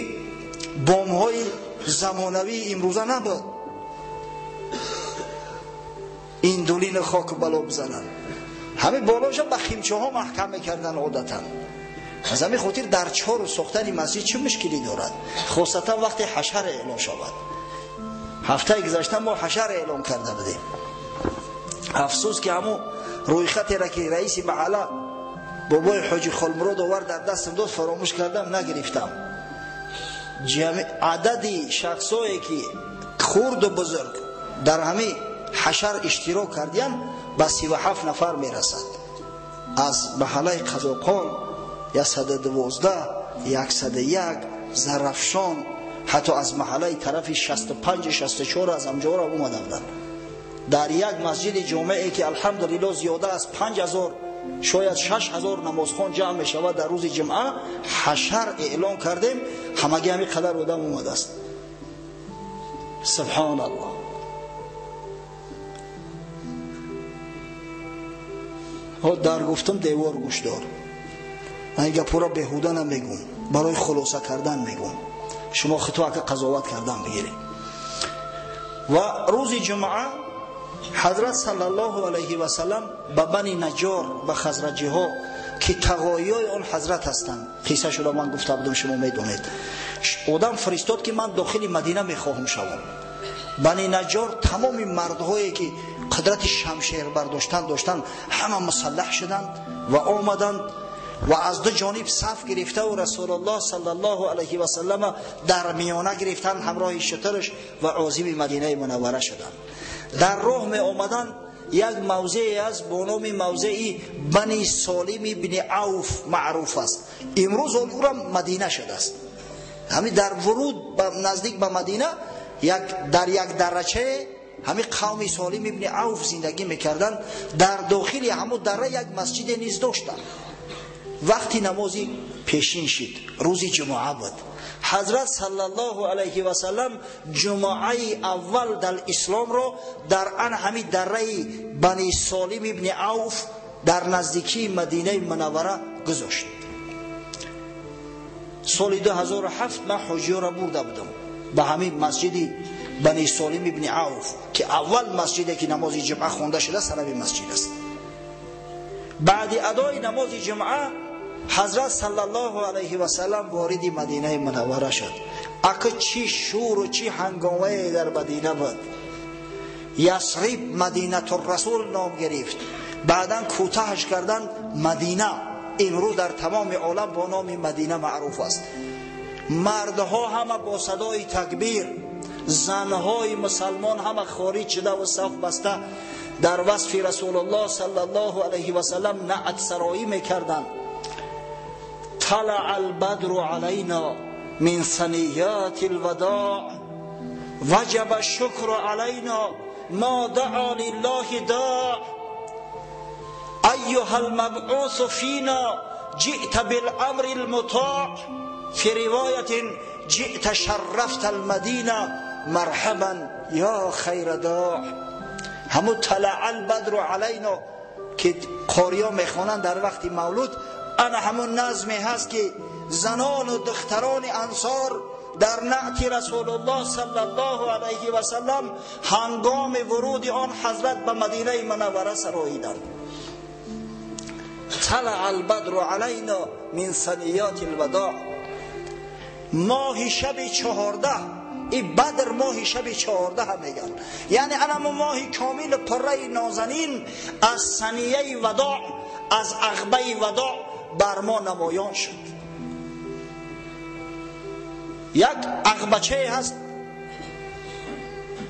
бомҳои замонавии имрӯза набуд, ин дулини хоку бало бизананд. Ҳамин болоша ба химчаҳо маҳкам мекарданд одатан. Аз ҳамин хотир дар 4 рӯз сохтани масҷид чӣ мушкилӣ дорад? Хосатан вақте ҳашар эълон шавад. Ҳафтаи гузашта мо ҳашар эълон карда будем. Афсӯс, ки ҳамун рӯйхатеро ки раиси маҳалла бобои ҳоҷи Холмурод овард дар дастам дод, фаромӯш кардам, нагирифтам. Адади шахсое ки хурду бузург дар ҳамин ҳашар иштирок кардиянд ба 37 нафар мерасад. Аз маҳаллаи Қазоқон 112, 101, Зарафшон, ҳатто аз маҳаллаи тарафи 65, 64 аз ҳамҷоро омада буданд. Дар як масҷиди ҷомеае ки алҳамдулиллоҳ зиёда аз 5000, шояд 6000 намозхон ҷамъ мешавад дар рӯзи ҷумъа, ҳашар эълон кардем, ҳамагӣ ҳамин қадар одам омадааст. Субҳоналлоҳ. Дар гуфтам девор гӯшдор. Ман ин гапҳоро беҳуда намегӯм, барои хулоса кардан мегӯм. Шумо худто ака қазоват кардан бигиред. Ва рӯзи ҷумъа ҳазрат саллаллоҳу алайҳи васаллам ба Бани Наҷор, ба хазраҷиҳо ки тағоиёи он ҳазрат ҳастанд, қиссашро ман гуфта будам, шумо медонед, одам фиристод, ки ман дохили Мадина мехоҳам шавам. Бани Наҷор тамоми мардҳое ки қудрати шамшер бардоштан доштанд, ҳама мусаллаҳ шуданд ва омаданд ва аз ду ҷониб саф гирифтаву Расулуллоҳ саллаллоҳу алайҳи васаллама дар миёна гирифтанд ҳамроҳи шутураш ва озими Мадинаи Мунаввара шуданд. Дар роҳ меомаданд, як мавзее аст бо номи мавзеи Бани Солим ибни Авф маъруф аст. Имрӯз ӯра Мадина шудааст. Ҳамин дар вуруд наздик ба Мадина дар як дарачае ҳамин қавми Солим ибни Авф зиндагӣ мекарданд. Дар дохили ҳамун дара як масҷиде низ доштанд. Вақти намози пешин шид, рӯзи ҷумъа буд. Ҳазрат саллаллоҳу алайҳи васаллам ҷумъаи аввал дар исломро дар ан ҳамин дараи Бани Солим ибни Авф дар наздикии Мадинаи Мунаввара гузошт. Соли 2007 ман ҳоҷиёро бурда будам ба ҳамин масҷиди Бани Солим ибни Авф, ки аввал масҷиде ки намози ҷумъа хонда шуда сараби масҷид аст. Баъди адои намози ҷумъа ҳазрат саллаллоҳу алайҳи васаллам вориди Мадинаи Мунаввара шуд. Ака чӣ шӯру чӣ ҳангомае дар Мадина буд. Ясриб Мадинатуррасул ном гирифт. بعداً کوتاهش کردن مدینه. امروز در تمام عالم با نام مدینه معروف است. مردها همه با صدای تکبیر، زنهای مسلمان همه خارج شده و صف بسته در وصف رسول الله صلی الله علیه و سلم نعت سرایی میکردند. طلع البدر علینا من ثنیات الوداع وجب الشکر علینا ما دعا لله داع ایها المبعوث فینا جئت بالامر المطاع فی روایت جئت شرفت المدینه مرحبا یا خیر داع. همون طلع البدر علینا که قاریا میخوانند در وقت مولود، انا همون نظمی هست که زنان و دختران انصار در نعت رسول الله صلی الله علیه و سلم هنگام ورود آن حضرت به مدینه منوره سراییدند. طلع البدر علینا من ثنیات الوداع. ماه شب 14، این بدر ماه شب 14 هم میگن، یعنی انم ماه کامل پره نازنین از ثنیه وداع، از عقبه وداع بر ما نمایان شد. یک عقبچه هست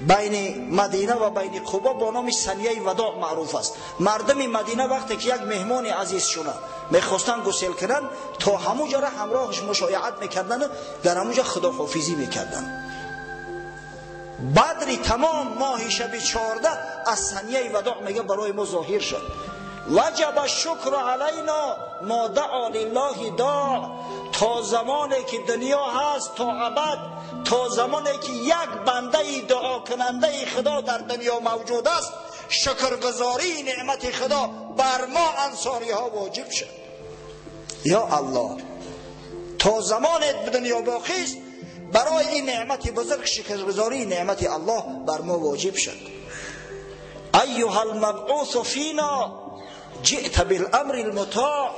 بین مدینه و بین قبا با نام ثنیه وداع معروف است. مردم مدینه وقتی که یک مهمان عزیز شونه میخواستن گسل کنن، تا همونجا را همراهش مشایعت میکردن و در همونجا خداحافظی میکردن. بدری تمام ماه شب 14 از ثنیه وداع میگه برای ما ظاهر شد. وجب الشکر علینا ما دعا لله داع. تا زمانی که دنیا هست، تا ابد، تا زمانی که یک بنده دعا کننده خدا در دنیا موجود است، شکرگزاری نعمت خدا بر ما انصاری ها واجب شد. یا الله، تا زمان دنیا باقی است برای این نعمت بزرگ شکرگزاری نعمت الله بر ما واجب شد. ایها المبعوث فینا جئت بالامر المطاع.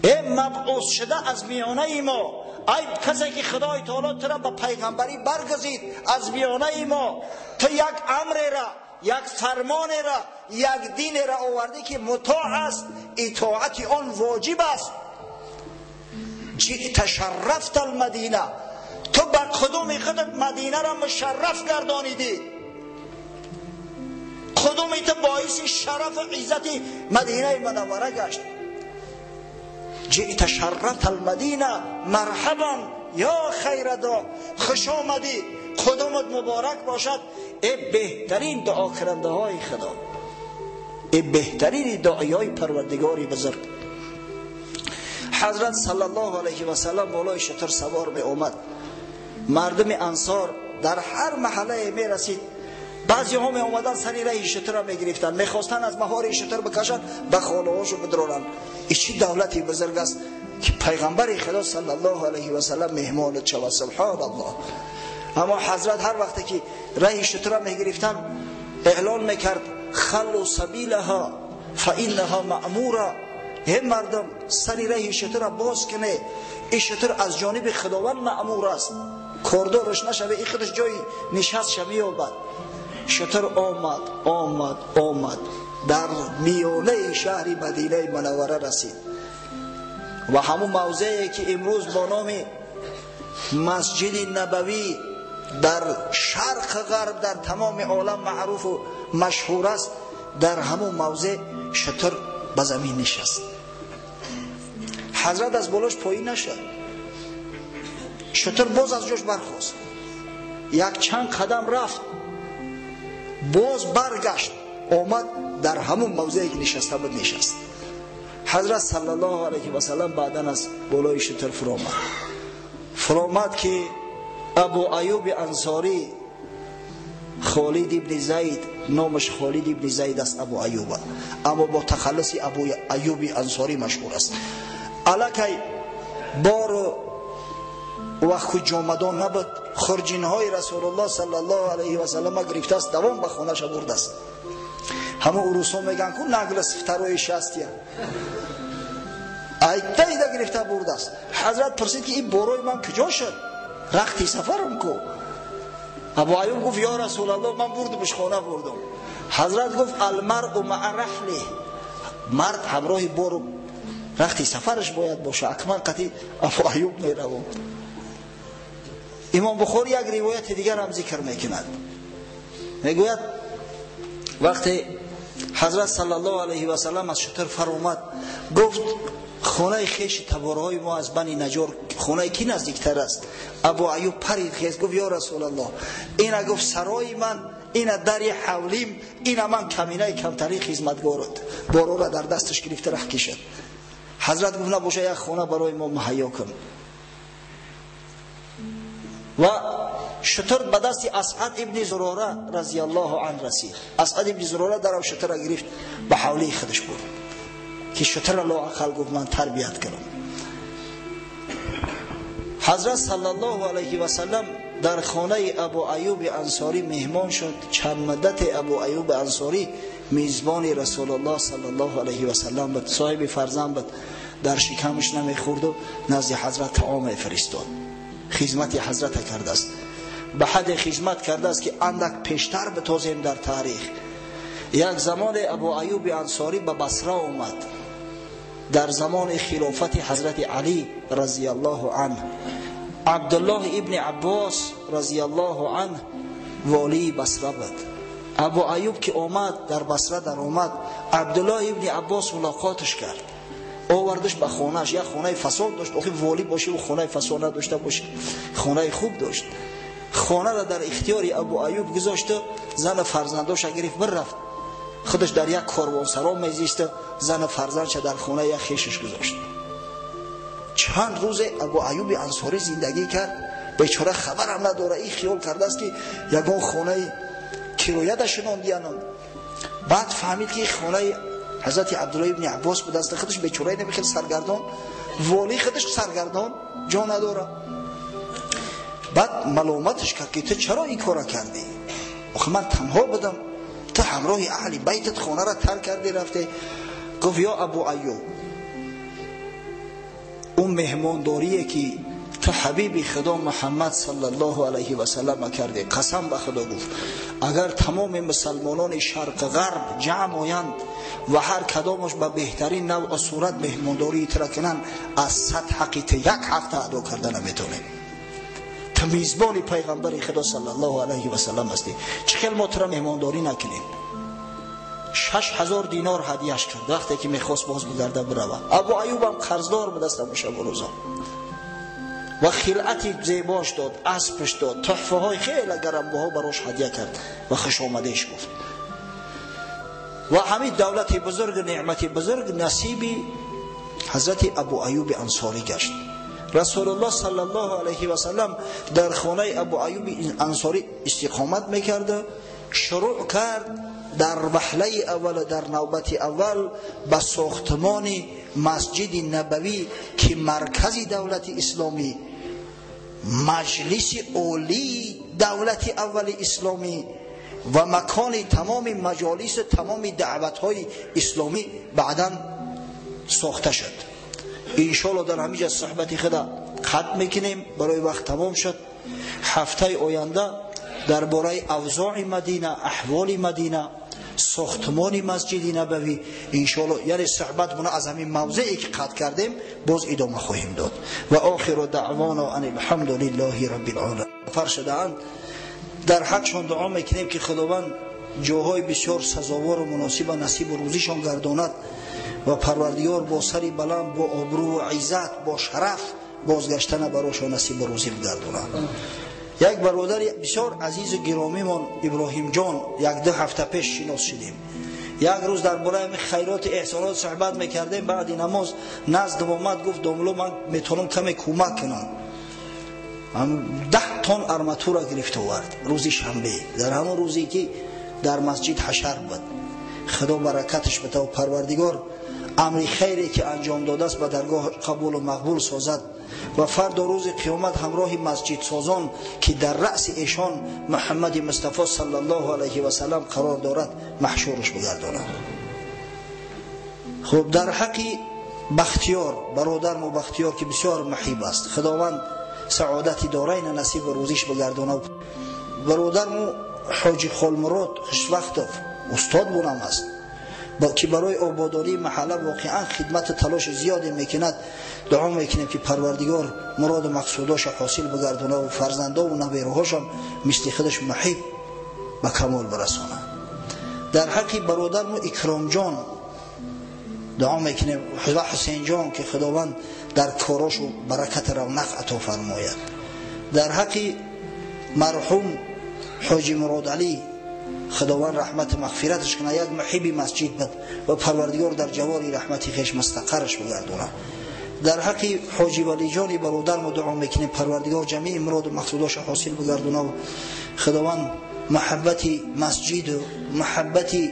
ای مبعوث شده از میانه ما، ای کسی که خدای تعالی تو را به پیغمبری برگزید از میانه ما، تو یک امر را، یک فرمان را، یک دین را آوردی که مطاع است، اطاعت آن واجب است. جئت شرفت المدینه، تو به قدوم خودت مدینه را مشرف گردانیدی، قدوم تو باعث شرف و عزت مدینه منوره گشت. جئت شرفت المدینه مرحبا یا خیر دعا. خوش آمدی، قدومت مبارک باشد ای بهترین دعا کننده های خدا، ای بهترین دعای پروردگاری بزرگ. حضرت صلی الله علیه و سلم بالای شتر سوار می آمد. مردم انصار در هر محله می رسید، بعضی ها می آمدن سری راه شتر را می گرفتن، می خواستن از مهار شتر بکشن به خانه هاشو بدرونن. این چه دولتی بزرگ است که پیغمبر خدا صلی الله علیه و سلم مهمانت شود. سبحان الله. اما حضرت هر وقتی که راه شتر را می گرفتن اعلان میکرد خلوا سبیلها فانها مأموره. هم مردم سری راه شتر را باز کنه، این شتر از جانب خداوند مأمور است، کاردارش نشوه، این خودش جای نشست شمیابد. شتر آمد آمد آمد در میانه شهر مدینه منوره رسید و همون موضعی که امروز با نام مسجد نبوی در شرق غرب در تمام عالم معروف و مشهور است، در همون موضع شتر به زمین نشست. حضرت از بالاش پایین نشد، شتر باز از جاش برخاست، یک چند قدم رفت، باز برگشت، آمد در همون موضعی که نشسته بود نشست. حضرت صلی الله علیه و سلم بعدا از بالای شتر فرامد که ابو ایوب انصاری، خالد ابن زید، نامش خالد ابن زید است ابو ایوب، اما با تخلص ابو ایوب انصاری مشهور است. الکی بار وقت جامدان نبود، خرجین های رسول الله صلی الله علیه و سلم گرفته است، دوام به خانه برده است. همه اروسا میگن کو نقل سفتروی شستیه ایده گرفته برده است. حضرت پرسید که این بارای من کجا شد؟ رختی سفرم کو. ابو ایوب گفت یا رسول الله من بردمش خانه بردم. Ҳазрат гуфт алмаръу маъа раҳлиҳ, мард ҳамроҳи бору рахти сафараш бояд боша. Акман қати Абу Аюб меравам. Имом Бухорӣ як ривояти дигар ҳам зикр мекунад. Мегӯяд вақте ҳазрат саллаллоҳу алайҳи васаллам аз шутур фаромад, гуфт хонаи хеши таборҳои мо аз Бани Наҷор хонаи ки наздиктар аст? Абу Аюб парид хез, гуфт ё Расулаллоҳ, ина гуфт сарои ман, ина дари ҳавлим, ина ман каминаи камтарин хизматгорат. Борора дар дасташ гирифта раҳ кишад. Ҳазрат гуфт набоша як хона барои мо муҳайё кун. Ва шутур ба дасти Асъад ибни Зурора разияллоҳу анҳу расид. Асъад ибни Зурора дарав шутурра гирифт ба ҳавлии худаш бурд, ки шутурра лоақал гуфт ман тарбият кунам. Ҳазрат саллаллоҳу алайҳи васаллам дар хонаи Абу Аюби Ансорӣ меҳмон шуд. Чанд муддате Абу Аюби Ансорӣ мизбони Расулуллоҳ саллаллоҳу алайҳи васаллам буд, соҳиби фарзанд буд. Дар шикамаш намехӯрду назди ҳазрат таом мефиристод. Хизмати ҳазрата кардааст, ба ҳадде хизмат кардааст ки андак пештар битозем дар таърих. Як замоне Абу Аюби Ансорӣ ба Басра омад дар замони хилофати ҳазрати Алӣ разияллоҳу анҳу. Абдуллоҳ ибни Аббос разияллоҳу анҳу волии Басра буд. Абу Аюб ки омад дар Басра даромад, Абдуллоҳ ибни Аббос мулоқоташ кард, овардаш ба хонааш. Як хонаи фасон дошт, охи волӣ боши ва хонаи фасон надошта боши, хонаи хуб дошт. Хонаро дар ихтиёри Абу Аюб гузошта, зану фарзандоша гирифт бирафт. Худаш дар як корвонсаро мезиста, зану фарзандша дар хонаи як хешаш гузошт. Чанд рӯзе Абу Аюби Ансорӣ зиндагӣ кард. Бечора хабарам надора, ин хиёл кардааст ки ягон хонаи кироя шинондиянам. Баъд фаҳмид ки хонаи ҳазрати Абдуллоҳ ибни Аббос будааст. Худаш бечораи намехел саргардон, волии худаш саргардон, ҷо надора. Баъд маломаташ кард ки ту чаро ин кора кардӣ? Охи ман танҳо будам, ту ҳамроҳи аҳли байтат хонаро тарк кардӣ рафте. Гуфт ё Абу Аюб, он меҳмондорие ки ту ҳабиби Худо Муҳаммад саллаллоҳу алайҳи васаллам кардӣ, қасам ба Худо гуфт агар тамоми мусалмонони шарқ ғарб ҷамъ оянд ва ҳар кадомаш ба беҳтарин навъу сурат меҳмондории тура кунанд, аз 100 ҳаққи ту як ҳақта адо карда наметавонем. Ту мизбони пайғамбари Худо саллаллоҳу алайҳи васаллам ҳастӣ, чӣ хел мо тура меҳмондорӣ накунем? 6000 динор ҳадияш кард вақте ки мехост боз бигарда бирава. Абу Аюбам қарздор будаст абу рӯзо ва хилъати зебош дод, аспаш дод, туҳфаҳои хеле гаронбаҳо барош ҳадия кард ва хушомадеш гуфт. Ва ҳамин давлати бузург, неъмати бузург насиби ҳазрати Абу Аюби Ансорӣ гашт. Расулуллоҳ саллаллоҳу алайҳи васаллам дар хонаи Абу Аюби Ансорӣ истиқомат мекарда, шурӯъ кард дар ваҳлаи аввал, дар навбати аввал ба сохтмони масҷиди Набавӣ ки маркази давлати исломӣ, маҷлиси олии давлати аввали исломӣ ва макони тамоми маҷолису тамоми даъватҳои исломӣ баъдан сохта шуд. Иншоалло дар ҳамин ҷа суҳбати худа қатъ мекунем, барои вақт тамом шуд. Ҳафтаи оянда дар бораи авзои Мадина, аҳволи Мадина, сохтмони масҷиди Набавӣ иншоалло, яъне суҳбат мона аз ҳамин мавзее ки қатъ кардем боз идома хоҳем дод. Ва охиру даъвона ан алҳамду лиллаҳи раббил оламин. Фар шудаанд, дар ҳақшон дуо мекунем ки Худованд ҷоҳои бисёр сазовору муносиба насибу рӯзишон гардонад ва Парвардигор бо сари баланд, бо обрӯву иззат, бо шараф бозгаштана барошон насибу рӯзӣ бигардонад. Як бародари бисёр азизу гиромимон Иброҳимҷон як-ду ҳафта пеш шинос шудем. Як рӯз дар бораи ҳамин хайроту эҳсонот суҳбат мекардем. Баъди намоз наздам омад, гуфт домло ман метавонам каме кӯмак кунам. 10 тон арматура гирифта овард рӯзи шанбе, дар ҳамон рӯзе ки дар масҷид ҳашар буд. Худо баракаташ битав, Парвардигор амри хайре ки анҷом додааст ба даргоҳ қабулу мақбул созад ва фардо рӯзи қиёмат ҳамроҳи масҷидсозон ки дар раъси эшон Муҳаммади Мустафо саллаллоҳу алайҳи васаллам қарор дорад маҳшураш бигардонад. Хуб, дар ҳаққи Бахтиёр, бародармо Бахтиёр ки бисёр маҳиб аст, Худованд саодати дорайна насибу рӯзиш бигардонад. Бародармо Ҳоҷи Холмурод Хушвақтов устод бунам аст ки барои ободонии маҳалла воқеан хидмату талоши зиёде мекунад. Дуо мекунем ки Парвардигор муроду мақсудоша ҳосил бигардонад ва фарзандову набераҳошам мисли худаш муҳиб ба камол бирасонад. Дар ҳаққи бародармо Икромҷон дуо мекунем ва Ҳусейнҷон ки Худованд дар корошу баракат равнақ ато фармояд. Дар ҳаққи марҳум Ҳоҷи Мурод Алӣ Худованд раҳмату мағфираташ кунад, як муҳиби масҷид буд ва Парвардигор дар ҷавори раҳмати хеш мустақарраш бигардонад. Дар ҳаққи Ҳоҷи Валиҷони бародармо дуо мекунем, Парвардигор ҷамеи муроду мақсудоша ҳосил бигардонад. Худованд муҳаббати масҷиду муҳаббати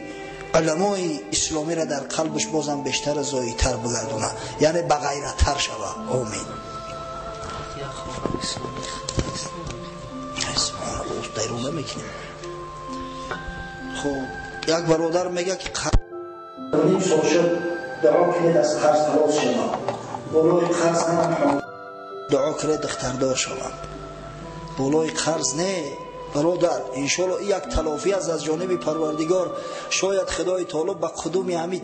уламои исломиро дар қалбаш бозам бештар зоитар бигардонад, яъне бағайраттар шавад. Омин. Дайрона мекунем. Хуб, як бародар мегӯяд ки ним сол шуд, дуо кунед аз қарз халос шавам, болои қарз ҳам дуо кунед духтардор шавам. Болои қарз не бародар, иншоалло ин як талофӣ аст аз ҷониби Парвардигор. Шояд Худои Таоло ба қудуми ҳамин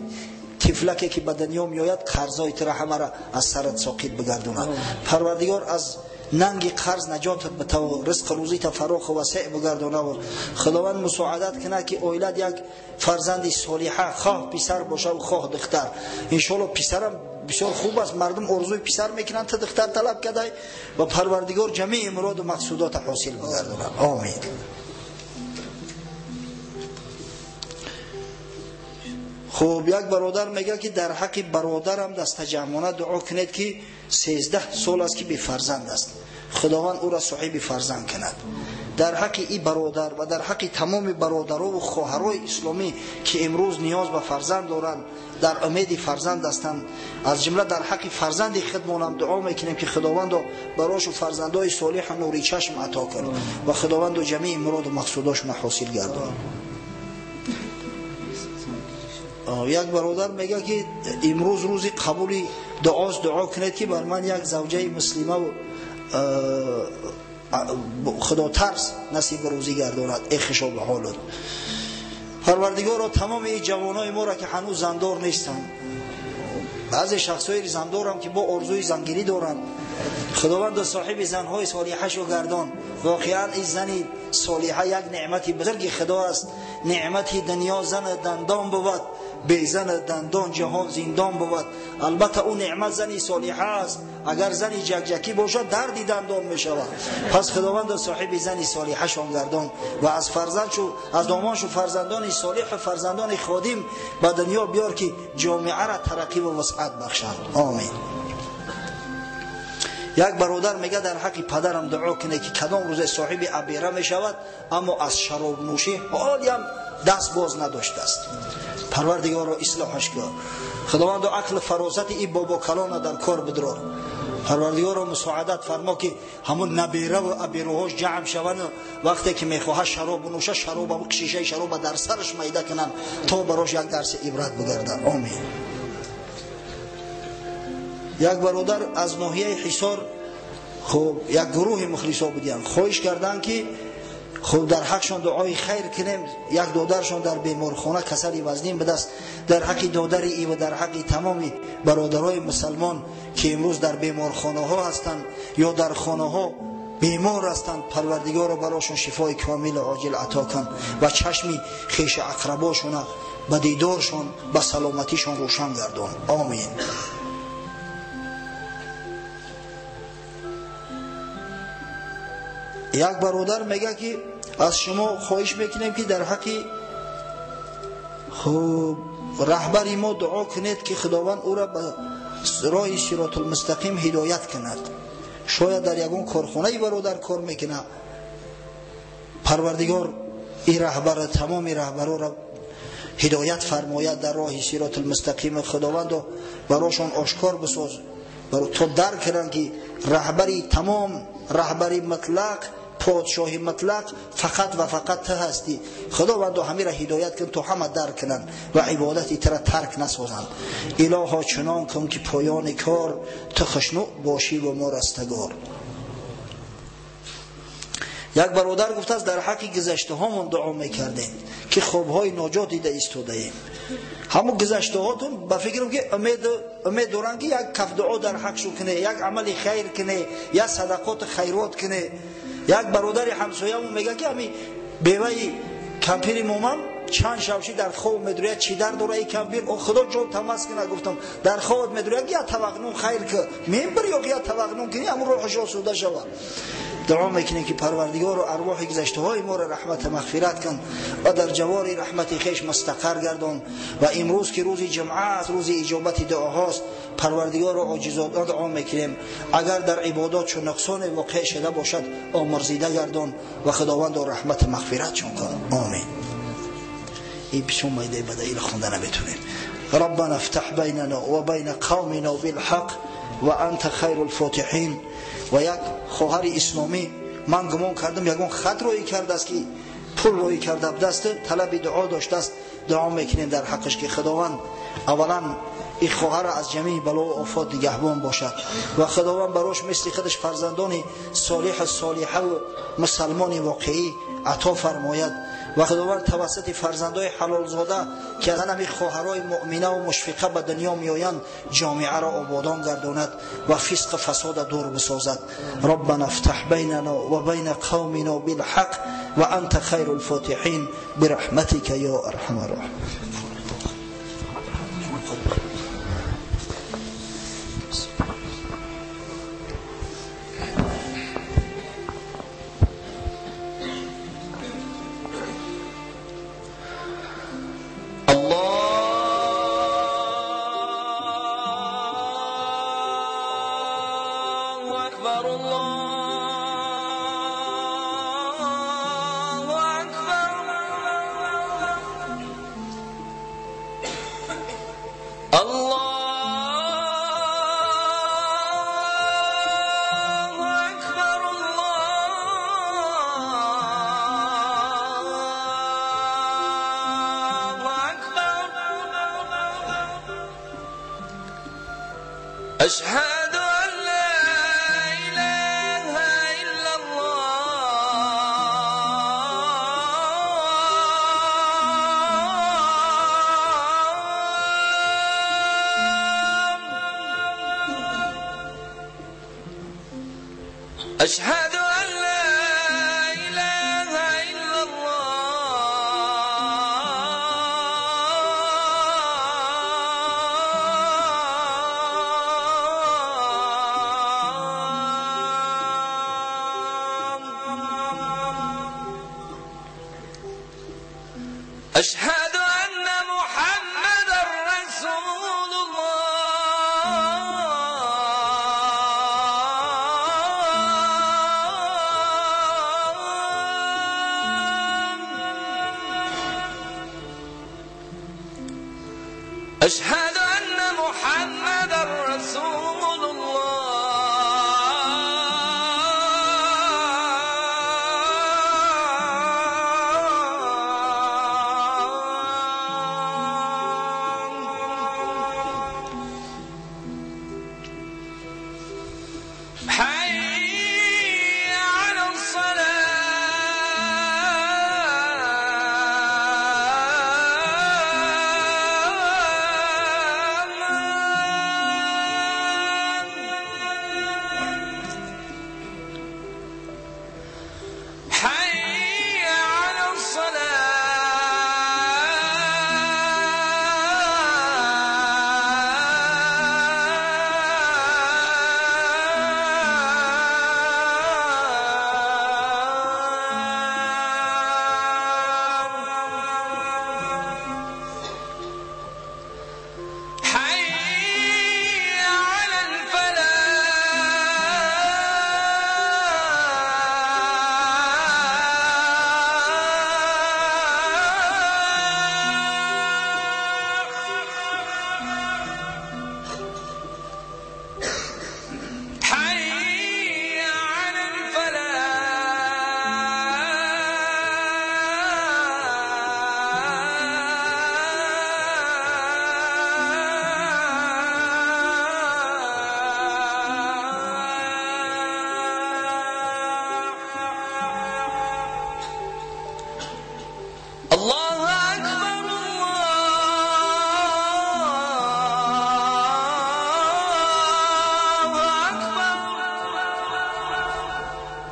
тифлаке ки ба дунё меояд қарзҳои тура ҳамаро аз сарат соқит бигардонад. Парвардигор аз нанги қарз наҷотат битаву ризқу рӯзита фароху васеъ бигардонаву Худованд мусоадат кунад ки оилат як фарзанди солиҳа, хоҳ писар бошаву хоҳ духтар. Иншоалло писарам бисёр хуб аст, мардум орзуи писар мекунанд, ту духтар талаб кадай ва Парвардигор ҷамеи муроду мақсудота ҳосил бигардонад. Омин. Хуб, як бародар мегӯяд ки дар ҳаққи бародарам дастаҷамъона дуо кунед ки 13 сол аст ки бефарзанд аст, Худованд ӯро соҳиби фарзанд кунад. Дар ҳаққи ин бародар ва дар ҳаққи тамоми бародарову хоҳарои исломӣ ки имрӯз ниёз ба фарзанд доранд, дар умеди фарзанд ҳастанд, аз ҷумла дар ҳаққи фарзанди худмонам дуо мекунем ки Худовандо барошу фарзандои солиҳу нури чашм ато кунад ва Худовандо ҷамеи муроду мақсудошона ҳосил гардонад. Як бародар мегӯяд ки имрӯз рӯзи қабули дуост, дуо кунед ки бар ман як завҷаи муслимаву худотарс насиби рӯзӣ гардонад. Э хушо ба ҳолат. Парвардигоро тамоми ин ҷавонои моро ки ҳанӯз зандор нестанд, баъзе шахсҳои зандорам ки бо орзуи зангирӣ доранд, Худовандо соҳиби занҳои солиҳашу гардон. Воқеан ин зани солиҳа як неъмати бузурги Худо аст. Неъмати дунё зани дандон бувад, безани дандон ҷаҳон зиндон бувад. Албатта ӯ неъмат зани солиҳа аст, агар зани ҷакҷакӣ бошад дарди дандон мешавад. Пас Худовандо соҳиби зани солиҳашон гардон ва аз фарзандшу аз домоншу фарзандони солиҳу фарзандони ходим ба дунё биёр ки ҷомеаро тараққӣ ва вусъат бахшанд. Омин. Як бародар мегӯяд дар ҳаққи падарам дуо кунед ки кадом рӯзе соҳиби абера мешавад, аммо аз шаробнӯшӣ ҳолиам даст боз надоштааст. Парвардигоро ислоҳаш кун. Худовандо ақлу фаросати ин бобокалона дар кор бидрор. Парвардигоро мусоадат фармо ки ҳамун набераву абераҳош ҷамъ шаванд, вақте ки мехоҳад шароб бинӯшад, шароба шишаи шароба дар сараш майда кунанд то барош як дарси ибрат бигардад. Омин. Як бародар аз ноҳияи Ҳисор, хуб, як гурӯҳи мухлисо будиянд, хоҳиш карданд ки хуб дар ҳақшон дуои хайр кунем. Як додаршон дар беморхона касали вазнин будаст. Дар ҳаққи додари ӣ ва дар ҳаққи тамоми бародарои мусалмон ки имрӯз дар беморхонаҳо ҳастанд ё дар хонаҳо бемор ҳастанд, Парвардигоро барошон шифои комилу оҷил ато кун ва чашми хешу ақрабошона ба дидоршон ба саломатишон рӯшан гардон. Омин. Як бародар мегӯяд ки аз шумо хоҳиш мекунем ки дар ҳаққи хуб раҳбари мо дуо кунед ки Худованд ӯро ба роҳи сиротулмустақим ҳидоят кунад. Шояд дар ягон корхонаи бародар кор мекунад. Парвардигор ин раҳбара тамоми раҳбароро ҳидоят фармояд дар роҳи сиротулмустақим. Худовандо барошон ошкор бисоз то дарк кунанд ки раҳбари тамом, раҳбари мутлақ, подшоҳи мутлақ фақат ва фақат ту ҳастӣ. Худовандо ҳамира ҳидоят кун то ҳама дарк кунанд ва ибодати тура тарк насозанд. Илоҳо чунон кун ки поёни кор ту хушнуд бошӣ ва мо растагор. Як бародар гуфтааст дар ҳаққи гузаштаҳомон дуо мекардем ки хобҳои ноҷо дида истодаем. Ҳамун гузаштаҳотун ба фикрам ки умед доранд ки як каф дуо дар ҳақшу куне, як амали хайр куне, як садақоти хайрот куне. Як бародари ҳамсоямон мегӯяд ки ҳами беваи кампири момам чанд шавши дар хоб медуряд, чӣ дар дора и кампир? О худо ҷон тамас кина, гуфтам дар хобат медуряд ки я тавақнун хайр ки мембир ё ки я тавақнун кини, ҳамун рӯҳаш осуда шавад. Дуо мекунем ки Парвардигору арвоҳи гузаштаҳои моро раҳмат мағфират кун ва дар ҷавори раҳмати хеш мустақар гардон. Ва имрӯз ки рӯзи ҷумъа аст, рӯзи иҷобати дуоҳост, Парвардигору оҷизона дуо мекунем агар дар ибодот чун нуқсоне воқеъ шуда бошад омурзида гардон ва Худовандо раҳмат мағфиратшон кун. Омин. ин бисёр майдаи бадаиро хонда наметонем. ربنا افتح بيننا وبين قومنا بالحق وانت خير الفاتحين. و як хоҳари исломӣ ман гумон кардам ягон хат роӣ кардааст ки пул роӣ карда даст, талаби дуо доштааст. Дуо мекунем дар ҳаққаш ки Худованд аввалан ин хоҳарро аз ҷамеи бало ва офот нигаҳбон бошад ва Худованд барош мисли худаш фарзандони солиҳу солиҳаву мусалмони воқеӣ ато фармояд ва Худованд тавассути фарзандои ҳалолзода ки аз ҳамин хоҳарои муъмина ва мушфиқа ба дунё меоянд ҷомеаро ободон гардонад ва фисқу фасода дур бисозад. ربنا افتح بيننا وبين قومنا بالحق وأنت خير الفاتحين برحمتك يا أرحم الراحمين. أشهد أن لا إله إلا الله، أشهد أن لا إله إلا أشهد أن محمدا رسول الله. أشهد أن محمدا رسول الله. حي على الصلاة.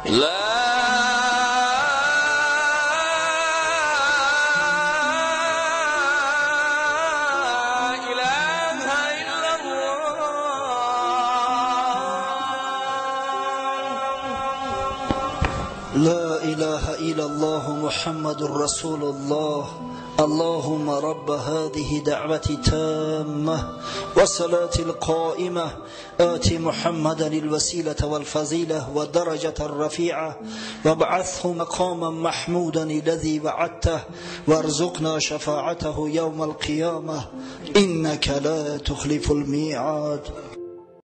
لا إله إلا الله. لا إله إلا الله محمد رسول الله. اللهم رب هذه دعوة تامة والصلاة القائمة آت محمدا الوسيلة والفضيلة والدرجة الرفيعة وابعثه مقاما محمودا الذي وعدته وارزقنا شفاعته يوم القيامة إنك لا تخلف الميعاد.